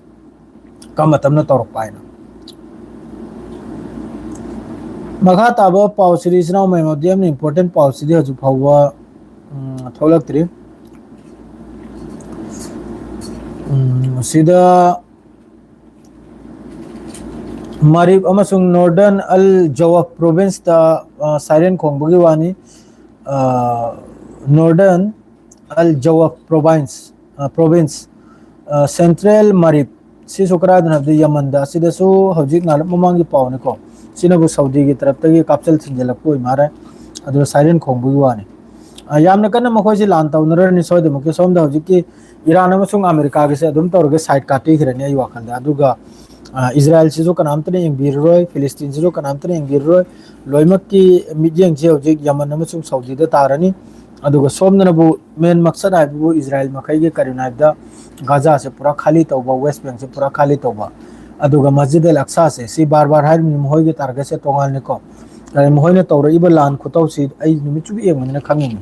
ꯀꯔꯝꯕ ꯃꯇꯝꯗ ꯇꯧꯔꯛꯄ ꯍꯥꯏꯅꯣ? ꯃꯈꯥ ꯇꯥꯕ ꯄꯥꯎꯁꯤꯗꯤ, ꯏꯆꯤꯟ ꯏꯅꯥꯎ ꯃꯌꯥꯝ, ꯑꯗꯨ ꯌꯥꯝꯅ important ꯄꯥꯎꯁꯤꯗꯤ ꯍꯧꯖꯤꯛ ꯐꯥꯎꯕ, ꯎꯝ, ꯊꯣꯛꯂꯛꯇ꯭ꯔꯤ꯫ ꯎꯝ, ꯁꯤꯗ ꯃꯥꯔꯤꯞ ꯑꯃꯁꯨꯡ Northern Al Jawf Province ꯇ, ꯑ, siren ꯈꯣꯡꯕꯒꯤ ꯋꯥꯅꯤ꯫ ꯑ, Northern Al Jawf Province, ꯑ, Province, ꯑ, Central Marib, ꯁꯤꯁꯨ ꯀꯗꯥꯏꯗꯅꯣ ꯍꯥꯏꯕꯗꯤ ꯌꯃꯟꯗ, ꯑꯁꯤꯗꯁꯨ ꯍꯧꯖꯤꯛ ꯉꯥꯏꯍꯥꯛ ꯃꯃꯥꯡꯒꯤ ꯄꯥꯎꯅꯤꯀꯣ꯫ ꯁꯤꯅꯕꯨ ꯁꯥꯎꯗꯤꯒꯤ ꯇꯔꯞꯇꯒꯤ ꯀꯥꯞꯆꯦꯜ ꯊꯤꯟꯖꯤꯜꯂꯛꯄ ꯑꯣꯏ ꯃꯥꯜꯂꯦ꯫ ꯑꯗꯨꯅ siren ꯈꯣꯡꯕꯒꯤ ꯋꯥꯅꯤ꯫ ꯑ, ꯌꯥꯝꯅ ꯀꯟꯅ ꯃꯈꯣꯏꯁꯤ ꯂꯥꯟ ꯇꯧꯅꯔꯅꯤ ꯁꯣꯏꯗꯃꯛꯀꯤ꯫ ꯁꯣꯝꯗ ꯍꯧꯖꯤꯛꯀꯤ ꯏꯔꯥꯟ ꯑꯃꯁꯨꯡ ꯑꯃꯦꯔꯤꯀꯥꯒꯤꯁꯦ ꯑꯗꯨꯝ ꯇꯧꯔꯒ side ꯀꯥꯠꯄꯤꯈ꯭ꯔꯅꯤ ꯑꯩ ꯋꯥꯈꯜꯗ꯫ ꯑꯗꯨꯒ, ꯑ, ꯏꯖꯔꯥꯌꯦꯜꯁꯤꯁꯨ ꯀꯅꯥꯝꯇꯅ ꯌꯦꯡꯕꯤꯔꯔꯣꯏ, ꯐꯤꯂꯤꯁꯇꯤꯟꯁꯤꯁꯨ ꯀꯅꯥꯝꯇꯅ ꯌꯦꯡꯕꯤꯔꯔꯣꯏ꯫ ꯂꯣꯏꯅꯃꯛꯀꯤ ꯃꯤꯠꯌꯦꯡꯁꯦ ꯍꯧꯖꯤꯛ ꯌꯃꯟ ꯑꯃꯁꯨꯡ ꯁꯥꯎꯗꯤꯗ ꯇꯥꯔꯅꯤ꯫ ꯑꯗꯨꯒ ꯁꯣꯝꯗꯅꯕꯨ main ꯃꯛꯁꯠ ꯍꯥꯏꯕꯕꯨ ꯏꯖꯔꯥꯌꯦꯜ ꯃꯈꯩꯒꯤ ꯀꯔꯤꯅꯣ ꯍꯥꯏꯕꯗ ꯒꯥꯖꯥꯁꯦ ꯄꯨꯔꯥ ꯈꯥꯂꯤ ꯇꯧꯕ, West Bank ꯁꯦ ꯄꯨꯔꯥ ꯈꯥꯂꯤ ꯇꯧꯕ꯫ ꯑꯗꯨꯒ ꯃꯁꯖꯤꯗ ꯑꯜ ꯑꯛꯁꯥꯁꯦ, ꯁꯤ ꯕꯥꯔ ꯕꯥꯔ ꯍꯥꯏꯔꯤꯕꯅꯤ, ꯃꯈꯣꯏꯒꯤ target ꯁꯦ ꯇꯣꯉꯥꯟꯅꯤꯀꯣ꯫ ꯀꯔꯤ, ꯃꯈꯣꯏꯅ ꯇꯧꯔꯛꯏꯕ ꯂꯥꯟ ꯈꯨꯇꯧꯁꯤ ꯑꯩ ꯅꯨꯃꯤꯠ ꯆꯨꯞꯄ ꯌꯦꯡꯕꯅꯤꯅ ꯈꯪꯉꯤꯅꯤ꯫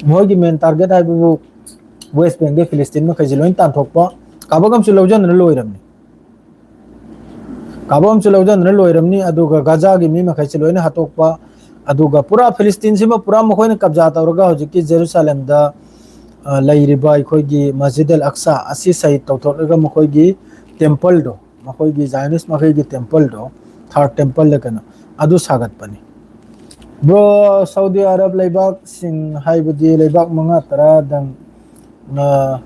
ꯃꯈꯣꯏꯒꯤ main target ꯍꯥꯏꯕꯕꯨ West Bank ꯗ ꯐꯤꯂꯤꯁꯇꯤꯟ ꯃꯈꯩꯁꯦ ꯂꯣꯏ ꯇꯥꯟꯊꯣꯛꯄ, ꯀꯥꯕꯛ ꯑꯃꯁꯨ ꯂꯧꯖꯟꯗꯅ ꯂꯣꯏꯔꯝꯅꯤ꯫ ꯀꯥꯕꯛ ꯑꯃꯁꯨ ꯂꯧꯖꯟꯗꯅ ꯂꯣꯏꯔꯝꯅꯤ꯫ ꯑꯗꯨꯒ ꯒꯥꯖꯥꯒꯤ ꯃꯤ ꯃꯈꯩꯁꯦ ꯂꯣꯏꯅ ꯍꯥꯠꯇꯣꯛꯄ, ꯑꯗꯨꯒ ꯄꯨꯔꯥ ꯐꯤꯂꯤꯁꯇꯤꯟꯁꯤꯃ ꯄꯨꯔꯥ ꯃꯈꯣꯏꯅ ꯀꯕꯖꯥ ꯇꯧꯔꯒ ꯍꯧꯖꯤꯛꯀꯤ ꯖꯦꯔꯨꯁꯥꯂꯦꯝꯗ, ꯑ, ꯂꯩꯔꯤꯕ ꯑꯩꯈꯣꯏꯒꯤ ꯃꯁꯖꯤꯗ ꯑꯜ ꯑꯛꯁꯥ ꯑꯁꯤ ꯁꯍꯤꯗ ꯇꯧꯊꯣꯛꯂꯒ ꯃꯈꯣꯏꯒꯤ temple ꯗꯣ, ꯃꯈꯣꯏꯒꯤ Zionist ꯃꯈꯩꯒꯤ temple ꯗꯣ, third temple ꯂ ꯀꯩꯅꯣ, ꯑꯗꯨ ꯁꯥꯒꯠꯄꯅꯤ꯫ Bro, ꯁꯥꯎꯗꯤ ꯑꯔꯕ ꯂꯩꯕꯥꯛꯁꯤꯡ ꯍꯥꯏꯕꯗꯤ ꯂꯩꯕꯥꯛ ꯃꯉꯥ ꯇꯔꯥꯗꯪ, ꯑ,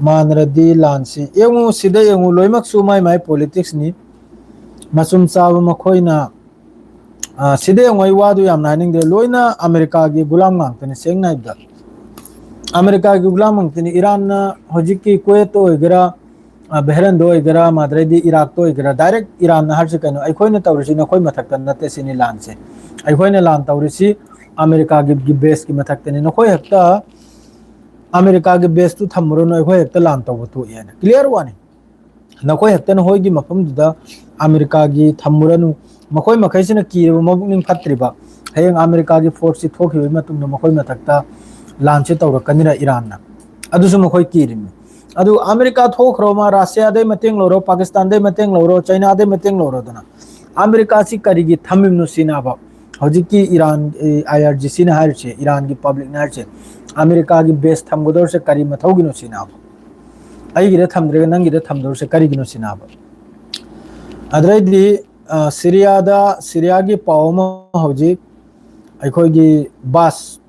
ꯃꯥꯟꯅꯔꯗꯤ ꯂꯥꯟꯁꯤ ꯌꯦꯡꯉꯨ, ꯁꯤꯗ ꯌꯦꯡꯉꯨ, ꯂꯣꯏꯅꯃꯛꯁꯨ ꯃꯥꯏ ꯃꯥꯏ politics ꯅꯤ꯫ ꯃꯆꯨꯝ ꯆꯥꯕ ꯃꯈꯣꯏꯅ, ꯑ, ꯁꯤꯗ ꯌꯦꯡꯉꯨ, ꯑꯩ ꯋꯥꯗꯨ ꯌꯥꯝꯅ ꯍꯥꯏꯅꯤꯡꯗꯦ꯫ ꯂꯣꯏꯅ ꯑꯃꯦꯔꯤꯀꯥꯒꯤ ꯒꯨꯂꯥꯝ ꯉꯥꯛꯇꯅꯤ, ꯁꯦꯡꯅ ꯍꯥꯏꯕꯗ꯫ ꯑꯃꯦꯔꯤꯀꯥꯒꯤ ꯒꯨꯂꯥꯝ ꯉꯥꯛꯇꯅꯤ꯫ ꯏꯔꯥꯟꯅ ꯍꯧꯖꯤꯛꯀꯤ ꯀꯨꯋꯦꯠꯇ ꯑꯣꯏꯒꯦꯔꯥ, ꯑ, ꯕꯍꯔꯦꯟꯗ ꯑꯣꯏꯒꯦꯔꯥ, ꯃꯥꯗ꯭ꯔꯩꯗꯤ ꯏꯔꯥꯛꯇ ꯑꯣꯏꯒꯦꯔꯥ, direct ꯏꯔꯥꯟꯅ ꯍꯥꯏꯔꯤꯁꯤ ꯀꯩꯅꯣ? ꯑꯩꯈꯣꯏꯅ ꯇꯧꯔꯤꯁꯤ ꯅꯈꯣꯏ ꯃꯊꯛꯇ ꯅꯠꯇꯦ ꯁꯤꯅꯤ ꯂꯥꯟꯁꯦ꯫ ꯑꯩꯈꯣꯏꯅ ꯂꯥꯟ ꯇꯧꯔꯤꯁꯤ ꯑꯃꯦꯔꯤꯀꯥꯒꯤ ꯕꯦꯁꯀꯤ ꯃꯊꯛꯇꯅꯤ꯫ ꯅꯈꯣꯏ ꯍꯦꯛꯇ ꯑꯃꯦꯔꯤꯀꯥꯒꯤ ꯕꯦꯁꯇꯨ ꯊꯝꯃꯨꯔꯅꯨ, ꯑꯩꯈꯣꯏ ꯍꯦꯛꯇ ꯂꯥꯟ ꯇꯧꯕ ꯊꯣꯛꯑꯦꯅ꯫ ꯀ꯭ꯂꯤꯌꯥꯔ ꯋꯥꯅꯤ꯫ ꯅꯈꯣꯏ ꯍꯦꯛꯇ ꯅꯈꯣꯏꯒꯤ ꯃꯐꯝꯗꯨꯗ ꯑꯃꯦꯔꯤꯀꯥꯒꯤ ꯊꯝꯃꯨꯔꯅꯨ꯫ ꯃꯈꯣꯏ ꯃꯈꯩꯁꯤꯅ ꯀꯤꯔꯤꯕ, ꯃꯕꯨꯛꯅꯤꯡ ꯐꯠꯇ꯭ꯔꯤꯕ, ꯍꯌꯦꯡ ꯑꯃꯦꯔꯤꯀꯥꯒꯤ ꯐꯣꯔꯁꯁꯤ ꯊꯣꯛꯈꯤꯕꯒꯤ ꯃꯇꯨꯡꯗ ꯃꯈꯣꯏ ꯃꯊꯛꯇ ꯂꯥꯟꯁꯤ ꯇꯧꯔꯛꯀꯅꯤꯅ ꯏꯔꯥꯟꯅ꯫ ꯑꯗꯨꯁꯨ ꯃꯈꯣꯏ ꯀꯤꯔꯤꯕꯅꯤ꯫ ꯑꯗꯨ ꯑꯃꯦꯔꯤꯀꯥ ꯊꯣꯛꯈ꯭ꯔꯣ, ꯃꯥ ꯔꯁꯤꯌꯥꯗꯩ ꯃꯇꯦꯡ ꯂꯧꯔꯣ, ꯄꯥꯀꯤꯁꯇꯥꯟꯗꯩ ꯃꯇꯦꯡ ꯂꯧꯔꯣ, ꯆꯩꯅꯥꯗꯩ ꯃꯇꯦꯡ ꯂꯧꯔꯣꯗꯅ꯫ ꯑꯃꯦꯔꯤꯀꯥꯁꯤ ꯀꯔꯤꯒꯤ ꯊꯝꯃꯤꯕꯅꯣ ꯁꯤꯅꯕ? ꯍꯧꯖꯤꯛꯀꯤ ꯏꯔꯥꯟ, ꯑꯦ, ꯑꯥꯏ ꯑꯥꯔ ꯖꯤ ꯁꯤꯅ ꯍꯥꯏꯔꯤꯁꯦ, ꯏꯔꯥꯟꯒꯤ ꯄꯕ꯭ꯂꯤꯛꯅ ꯍꯥꯏꯔꯤꯁꯦ, ꯑꯃꯦꯔꯤꯀꯥꯒꯤ ꯕꯦꯁ ꯊꯝꯒꯗꯧꯔꯤꯁꯦ ꯀꯔꯤ ꯃꯊꯧꯒꯤꯅꯣ ꯁꯤꯅꯕ? ꯑꯩꯒꯤꯗ ꯊꯝꯗ꯭ꯔꯒ ꯅꯪꯒꯤꯗ ꯊꯝꯗꯧꯔꯤꯁꯦ ꯀꯔꯤꯒꯤꯅꯣ ꯁꯤꯅꯕ? ꯑꯗꯨꯗꯩꯗꯤ, ꯑ, ꯁꯤꯔꯤꯌꯥꯗ, ꯁꯤꯔꯤꯌꯥꯒꯤ ꯄꯥꯎ ꯑꯃ ꯍꯧꯖꯤꯛ ꯑꯩꯈꯣꯏꯒꯤ ꯕꯥꯁ,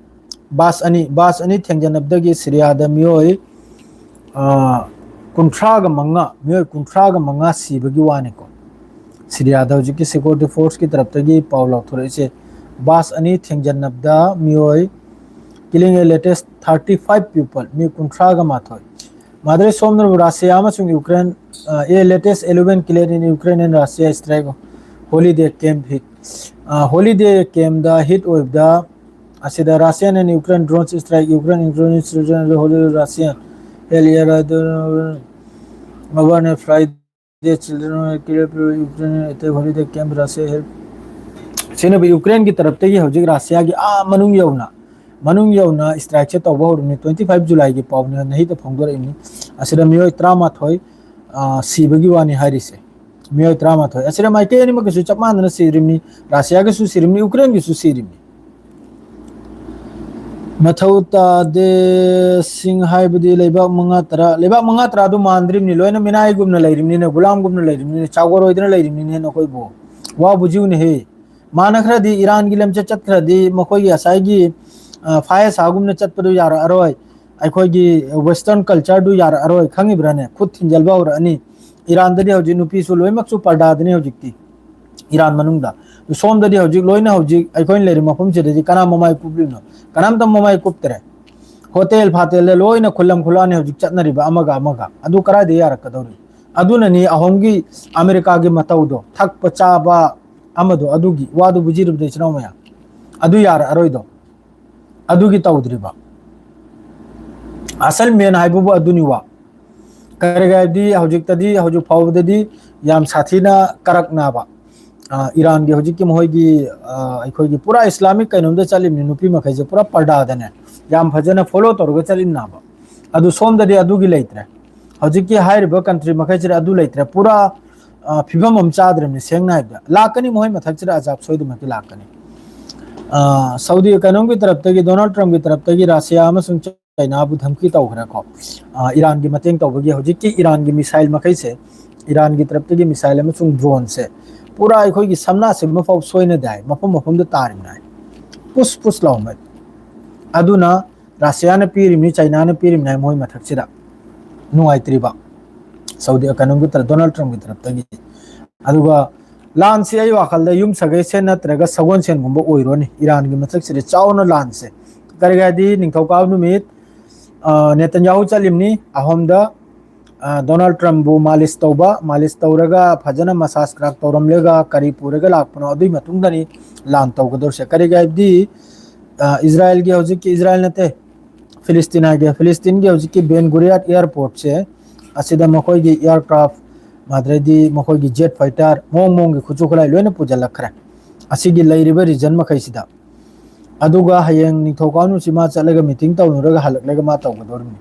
ꯕꯥꯁ ꯑꯅꯤ, ꯕꯥꯁ ꯑꯅꯤ ꯊꯦꯡꯖꯤꯟꯅꯕꯗꯒꯤ ꯁꯤꯔꯤꯌꯥꯗ ꯃꯤꯑꯣꯏ, ꯑ, ꯀꯨꯟꯊ꯭ꯔꯥꯒ ꯃꯉꯥ, ꯃꯤꯑꯣꯏ ꯀꯨꯟꯊ꯭ꯔꯥꯒ ꯃꯉꯥ ꯁꯤꯕꯒꯤ ꯋꯥꯅꯤꯀꯣ꯫ ꯁꯤꯔꯤꯌꯥꯗ ꯍꯧꯖꯤꯛꯀꯤ ꯁꯦꯀ꯭ꯌꯨꯔꯤꯇꯤ ꯐꯣꯔꯁꯀꯤ ꯇꯔꯞꯇꯒꯤ ꯄꯥꯎ ꯂꯥꯎꯊꯣꯔꯛꯏꯁꯦ, ꯕꯥꯁ ꯑꯅꯤ ꯊꯦꯡꯖꯤꯟꯅꯕꯗ ꯃꯤꯑꯣꯏ, killing a latest thirty five people, ꯃꯤ ꯀꯨꯟꯊ꯭ꯔꯥꯒ ꯃꯥꯊꯣꯏ꯫ ꯃꯥꯗ꯭ꯔꯦ ꯁꯣꯝꯅ ꯔꯁꯤꯌꯥ ꯑꯃꯁꯨꯡ ꯌꯨꯀ꯭ꯔꯦꯟ, ꯑ, a latest eleven killed in Ukraine and Russia strike holiday camp hit꯫ ꯑ, ꯍꯣꯂꯤꯗꯦ ꯀꯦꯝꯗ ꯍꯤꯠ ꯑꯣꯏꯕꯗ ꯑꯁꯤꯗ Russian and Ukraine drones strike Ukraine, Ukraine, Russian, hell yeah, over a Friday, children, Ukraine attack holiday camp, Russia help꯫ ꯁꯤꯅꯕꯨ ꯌꯨꯀ꯭ꯔꯦꯟꯒꯤ ꯇꯔꯞꯇꯒꯤ ꯍꯧꯖꯤꯛ ꯔꯁꯤꯌꯥꯒꯤ ꯑꯥ ꯃꯅꯨꯡ ꯌꯧꯅ, ꯃꯅꯨꯡ ꯌꯧꯅ ꯏꯁꯇ꯭ꯔꯥꯏꯛꯁꯦ ꯇꯧꯕ ꯍꯧꯔꯕꯅꯤ꯫ Twenty five Julyꯒꯤ ꯄꯥꯎꯅꯤ, ꯅꯍꯤꯠꯇ ꯐꯣꯡꯗꯣꯔꯛꯏꯕꯅꯤ꯫ ꯑꯁꯤꯗ ꯃꯤꯑꯣꯏ ꯇꯔꯥꯃꯥꯊꯣꯏ, ꯑ, ꯁꯤꯕꯒꯤ ꯋꯥꯅꯤ ꯍꯥꯏꯔꯤꯁꯦ꯫ ꯃꯤꯑꯣꯏ ꯇꯔꯥꯃꯥꯊꯣꯏ꯫ ꯑꯁꯤꯗ ꯃꯥꯏꯀꯩ ꯑꯅꯤꯃꯛꯀꯤꯁꯨ ꯆꯞ ꯃꯥꯟꯅꯅ ꯁꯤꯔꯤꯕꯅꯤ, ꯔꯁꯤꯌꯥꯒꯤꯁꯨ ꯁꯤꯔꯤꯕꯅꯤ, ꯌꯨꯀ꯭ꯔꯦꯟꯒꯤꯁꯨ ꯁꯤꯔꯤꯕꯅꯤ꯫ ꯃꯊꯧ ꯇꯥꯗꯦ꯫ ꯁꯤꯡ ꯍꯥꯏꯕꯗꯤ ꯂꯩꯕꯥꯛ ꯃꯉꯥ ꯇꯔꯥ, ꯂꯩꯕꯥꯛ ꯃꯉꯥ ꯇꯔꯥꯗꯨ ꯃꯥꯟꯗ꯭ꯔꯤꯕꯅꯤꯅꯦ, ꯂꯣꯏꯅ ꯃꯤꯅꯥꯏꯒꯨꯝꯅ ꯂꯩꯔꯤꯕꯅꯤꯅꯦ, ꯒꯨꯂꯥꯝꯒꯨꯝꯅ ꯂꯩꯔꯤꯕꯅꯤꯅꯦ, ꯆꯥꯎꯒꯔꯣꯏꯗꯅ ꯂꯩꯔꯤꯕꯅꯤꯅꯦ ꯅꯈꯣꯏꯕꯨ꯫ ꯋꯥꯕꯨ ꯖꯤꯎꯅꯦꯍꯦ꯫ ꯃꯥꯅ ꯈꯔꯗꯤ ꯏꯔꯥꯟꯒꯤ ꯂꯝꯆꯠ ꯆꯠꯈ꯭ꯔꯗꯤ ꯃꯈꯣꯏꯒꯤ ꯉꯁꯥꯏꯒꯤ, ꯑ, ꯐꯥꯏ ꯑꯁꯥꯒꯨꯝꯅ ꯆꯠꯄꯗꯨ ꯌꯥꯔꯛꯑꯔꯣꯏ꯫ ꯑꯩꯈꯣꯏꯒꯤ western cultureꯗꯨ ꯌꯥꯔꯛꯑꯔꯣꯏ, ꯈꯪꯉꯤꯕ꯭ꯔꯥꯅꯦ? ꯈꯨꯠ ꯊꯤꯟꯖꯤꯟꯕ ꯍꯧꯔꯛꯑꯅꯤ꯫ ꯏꯔꯥꯟꯗꯗꯤ ꯍꯧꯖꯤꯛ ꯅꯨꯄꯤꯁꯨ ꯂꯣꯏꯅꯃꯛꯁꯨ ꯄꯔꯗꯥꯗꯅꯤ ꯍꯧꯖꯤꯛꯇꯤ꯫ ꯏꯔꯥꯟ ꯃꯅꯨꯡꯗ꯫ ꯁꯣꯝꯗꯗꯤ ꯍꯧꯖꯤꯛ ꯂꯣꯏꯅ ꯍꯧꯖꯤꯛ ꯑꯩꯈꯣꯏꯅ ꯂꯩꯔꯤꯕ ꯃꯐꯝꯁꯤꯗꯗꯤ ꯀꯅꯥ ꯃꯃꯥꯏ ꯀꯨꯞꯂꯤꯕꯅꯣ? ꯀꯅꯥꯝꯇ ꯃꯃꯥꯏ ꯀꯨꯞꯇꯔꯦ꯫ ꯍꯣꯇꯦꯜ ꯐꯥꯇꯦꯜꯗ ꯂꯣꯏꯅ ꯈꯨꯂꯝ ꯈꯨꯂꯥꯅꯤ ꯍꯧꯖꯤꯛ ꯆꯠꯅꯔꯤꯕ ꯑꯃꯒ ꯑꯃꯒ꯫ ꯑꯗꯨ ꯀꯗꯥꯏꯗ ꯌꯥꯔꯛꯀꯗꯧꯔꯤ? ꯑꯗꯨꯅꯅꯤ ꯑꯍꯣꯝꯒꯤ ꯑꯃꯦꯔꯤꯀꯥꯒꯤ ꯃꯇꯧꯗꯣ, ꯊꯛꯄ ꯆꯥꯕ ꯑꯃꯗꯣ, ꯑꯗꯨꯒꯤ ꯋꯥꯗꯨ ꯕꯨꯖꯤꯔꯨꯕꯗ ꯏꯆꯤꯟ ꯏꯅꯥꯎ ꯃꯌꯥꯝ꯫ ꯑꯗꯨ ꯌꯥꯔꯛꯑꯔꯣꯏꯗꯣ꯫ ꯑꯗꯨꯒꯤ ꯇꯧꯗ꯭ꯔꯤꯕ ꯑꯁꯜ ꯃꯦꯟ ꯍꯥꯏꯕꯕꯨ ꯑꯗꯨꯅꯤ ꯋꯥ꯫ ꯀꯔꯤꯒꯤ ꯍꯥꯏꯕꯗꯤ ꯍꯧꯖꯤꯛꯇꯗꯤ, ꯍꯧꯖꯤꯛ ꯐꯥꯎꯕꯗꯗꯤ ꯌꯥꯝ ꯁꯥꯊꯤꯅ ꯀꯔꯛꯅꯕ, ꯑ, ꯏꯔꯥꯟꯒꯤ ꯍꯧꯖꯤꯛꯀꯤ ꯃꯈꯣꯏꯒꯤ, ꯑ, ꯑꯩꯈꯣꯏꯒꯤ ꯄꯨꯔꯥ ꯏꯁꯂꯥꯃꯤꯛ ꯀꯩꯅꯣꯝꯗ ꯆꯠꯂꯤꯕꯅꯤ, ꯅꯨꯄꯤ ꯃꯈꯩꯁꯦ ꯄꯨꯔꯥ ꯄꯔꯗꯥꯗꯅꯦ ꯌꯥꯝ ꯐꯖꯅ ꯐꯣꯂꯣ ꯇꯧꯔꯒ ꯆꯠꯂꯤꯕꯅꯦꯕ꯫ ꯑꯗꯨ ꯁꯣꯝꯗꯗꯤ ꯑꯗꯨꯒꯤ ꯂꯩꯇ꯭ꯔꯦ꯫ ꯍꯧꯖꯤꯛꯀꯤ ꯍꯥꯏꯔꯤꯕ ꯀꯟꯇ꯭ꯔꯤ ꯃꯈꯩꯁꯤꯗ ꯑꯗꯨ ꯂꯩꯇ꯭ꯔꯦ꯫ ꯄꯨꯔꯥ, ꯑ, ꯐꯤꯕꯝ ꯑꯃ ꯆꯥꯗ꯭ꯔꯕꯅꯤ꯫ ꯁꯦꯡꯅ ꯍꯥꯏꯕꯗ ꯂꯥꯛꯀꯅꯤ, ꯃꯈꯣꯏ ꯃꯊꯛꯁꯤꯗ ꯑꯖꯥꯕ ꯁꯣꯏꯗꯅꯃꯛꯀꯤ ꯂꯥꯛꯀꯅꯤ꯫ ꯑ, ꯁꯥꯎꯗꯤ ꯀꯩꯅꯣꯝꯒꯤ ꯇꯔꯞꯇꯒꯤ, ꯗꯣꯅꯥꯜꯗ ꯇ꯭ꯔꯝꯞꯀꯤ ꯇꯔꯞꯇꯒꯤ ꯔꯁꯤꯌꯥ ꯑꯃꯁꯨꯡ ꯆꯥꯏꯅꯥꯕꯨ ꯙꯝꯀꯤ ꯇꯧꯈ꯭ꯔꯦꯀꯣ꯫ ꯑ, ꯏꯔꯥꯟꯒꯤ ꯃꯇꯦꯡ ꯇꯧꯕꯒꯤ ꯍꯧꯖꯤꯛꯀꯤ ꯏꯔꯥꯟꯒꯤ ꯃꯤꯁꯥꯏꯜ ꯃꯈꯩꯁꯦ, ꯏꯔꯥꯟꯒꯤ ꯇꯔꯞꯇꯒꯤ ꯃꯤꯁꯥꯏꯜ ꯑꯃꯁꯨꯡ ꯗ꯭ꯔꯣꯟꯁꯦ ꯄꯨꯔꯥ ꯑꯩꯈꯣꯏꯒꯤ ꯁꯝꯅꯥ ꯁꯤꯟꯕ ꯐꯥꯎ ꯁꯣꯏꯅꯗꯦ ꯍꯥꯏ, ꯃꯐꯝ ꯃꯐꯝꯗ ꯇꯥꯔꯤꯕꯅꯤ ꯍꯥꯏ, ꯄꯨꯁ ꯄꯨꯁ ꯂꯥꯎꯃꯩ꯫ ꯑꯗꯨꯅ ꯔꯁꯤꯌꯥꯅ ꯄꯤꯔꯤꯕꯅꯤ, ꯆꯥꯏꯅꯥꯅ ꯄꯤꯔꯤꯕꯅꯤ ꯍꯥꯏ ꯃꯣꯏ ꯃꯊꯛꯁꯤꯗ꯫ ꯅꯨꯡꯉꯥꯏꯇ꯭ꯔꯤꯕ ꯁꯥꯎꯗꯤ ꯀꯩꯅꯣꯝꯒꯤ ꯇꯔ-, ꯗꯣꯅꯥꯜꯗ ꯇ꯭ꯔꯝꯞꯀꯤ ꯇꯔꯞꯇꯒꯤ꯫ ꯑꯗꯨꯒ ꯂꯥꯟꯁꯤ ꯑꯩ ꯋꯥꯈꯜꯗ ꯌꯨꯝ ꯁꯒꯩꯁꯦ ꯅꯠꯇ꯭ꯔꯒ ꯁꯒꯣꯜꯁꯦꯟꯒꯨꯝꯕ ꯑꯣꯏꯔꯨꯔꯅꯤ꯫ ꯏꯔꯥꯟꯒꯤ ꯃꯊꯛꯁꯤꯗ ꯆꯥꯎꯅ ꯂꯥꯟꯁꯦ, ꯀꯔꯤꯒꯤ ꯍꯥꯏꯗꯤ ꯅꯤꯡꯊꯧꯀꯥꯕ ꯅꯨꯃꯤꯠ, ꯑ, ꯅꯦꯇꯟꯌꯥꯍꯨ ꯆꯠꯂꯤꯕꯅꯤ ꯑꯍꯣꯝꯗ, ꯑ, ꯗꯣꯅꯥꯜꯗ ꯇ꯭ꯔꯝꯞꯕꯨ ꯃꯥꯂꯤꯁ ꯇꯧꯕ, ꯃꯥꯂꯤꯁ ꯇꯧꯔꯒ ꯐꯖꯅ ꯃꯁꯥꯖ ꯀ꯭ꯔꯥꯛ ꯇꯧꯔꯝꯂꯒ ꯀꯔꯤ ꯄꯨꯔꯒ ꯂꯥꯛꯄꯅꯣ, ꯑꯗꯨꯒꯤ ꯃꯇꯨꯡꯗꯅꯤ ꯂꯥꯟ ꯇꯧꯒꯗꯧꯔꯤꯁꯦ꯫ ꯀꯔꯤꯒꯤ ꯍꯥꯏꯕꯗꯤ, ꯑ, ꯏꯖꯔꯥꯏꯜꯒꯤ ꯍꯧꯖꯤꯛꯀꯤ, ꯏꯖꯔꯥꯏꯜ ꯅꯠꯇꯦ, ꯐꯤꯂꯤꯁꯇꯤꯟ ꯍꯥꯏꯒꯦ, ꯐꯤꯂꯤꯁꯇꯤꯟꯒꯤ ꯍꯧꯖꯤꯛꯀꯤ ꯕꯦꯟ ꯒꯨꯔꯤꯌꯥꯠ ꯑꯦꯌꯥꯔꯄꯣꯔꯠꯁꯦ, ꯑꯁꯤꯗ ꯃꯈꯣꯏꯒꯤ ꯑꯦꯌꯥꯔꯀ꯭ꯔꯥꯐ, ꯑꯗꯩꯗꯤ ꯃꯈꯣꯏꯒꯤ ꯖꯦꯠ ꯐꯥꯏꯇꯔ, ꯃꯑꯣꯡ ꯃꯑꯣꯡꯒꯤ ꯈꯨꯠꯁꯨ ꯈꯨꯠꯂꯥꯏ ꯂꯣꯏꯅ ꯄꯨꯁꯤꯜꯂꯛꯈ꯭ꯔꯦ꯫ ꯑꯁꯤꯒꯤ ꯂꯩꯔꯤꯕ ꯔꯤꯖꯟ ꯃꯈꯩꯁꯤꯗ꯫ ꯑꯗꯨꯒ ꯍꯌꯦꯡ ꯅꯤꯡꯊꯧꯀꯥꯕ ꯅꯨꯃꯤꯠꯁꯤ ꯃꯥ ꯆꯠꯂꯒ ꯃꯤꯇꯤꯡ ꯇꯧꯅꯔꯒ ꯍꯜꯂꯛꯂꯒ ꯃꯥ ꯇꯧꯒꯗꯧꯔꯤꯕꯅꯤ꯫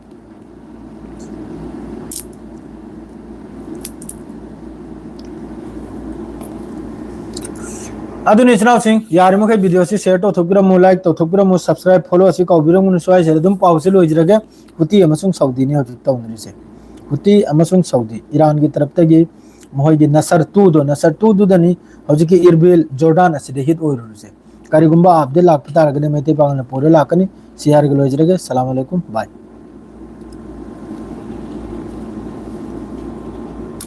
ꯑꯗꯨꯅꯤ ꯏꯆꯤꯟ ꯏꯅꯥꯎꯁꯤꯡ, ꯌꯥꯔꯤꯃꯈꯩ ꯚꯤꯗꯤꯑꯣꯁꯤ ꯁꯤꯌꯔ ꯇꯧꯊꯣꯛꯄꯤꯔꯝꯃꯨ, ꯂꯥꯏꯛ ꯇꯧꯊꯣꯛꯄꯤꯔꯝꯃꯨ, ꯁꯕꯁꯀ꯭ꯔꯥꯏꯕ, ꯐꯣꯂꯣ ꯑꯁꯤ ꯀꯥꯎꯕꯤꯔꯝꯒꯅꯨ꯫ ꯁ꯭ꯋꯥꯏꯁꯤꯗ ꯑꯗꯨꯝ ꯄꯥꯎꯁꯤ ꯂꯣꯏꯖꯔꯒꯦ꯫ ꯍꯨꯇꯤ ꯑꯃꯁꯨꯡ ꯁꯥꯎꯗꯤꯅꯤ ꯍꯧꯖꯤꯛ ꯇꯧꯅꯔꯤꯁꯦ꯫ ꯍꯨꯇꯤ ꯑꯃꯁꯨꯡ ꯁꯥꯎꯗꯤ, ꯏꯔꯥꯟꯒꯤ ꯇꯔꯞꯇꯒꯤ ꯃꯈꯣꯏꯒꯤ ꯅꯁꯔ ꯇꯨꯗꯣ, ꯅꯁꯔ ꯇꯨꯗꯨꯗꯅꯤ ꯍꯧꯖꯤꯛꯀꯤ ꯏꯔꯕꯤꯜ, ꯖꯣꯔꯗꯥꯟ ꯑꯁꯤꯗ ꯍꯤꯠ ꯑꯣꯏꯔꯨꯔꯤꯁꯦ꯫ ꯀꯔꯤꯒꯨꯝꯕ ꯑꯞꯗꯦꯠ ꯂꯥꯛꯄ ꯇꯥꯔꯒꯗꯤ ꯃꯩꯇꯩ ꯄꯥꯉꯜꯅ ꯄꯨꯔ ꯂꯥꯛꯀꯅꯤ꯫ ꯁꯤ ꯍꯥꯏꯔꯒ ꯂꯣꯏꯖꯔꯒꯦ꯫ ꯁꯂꯥꯝ ꯑꯂꯩꯀꯨꯝ꯫ ꯕꯥꯏ꯫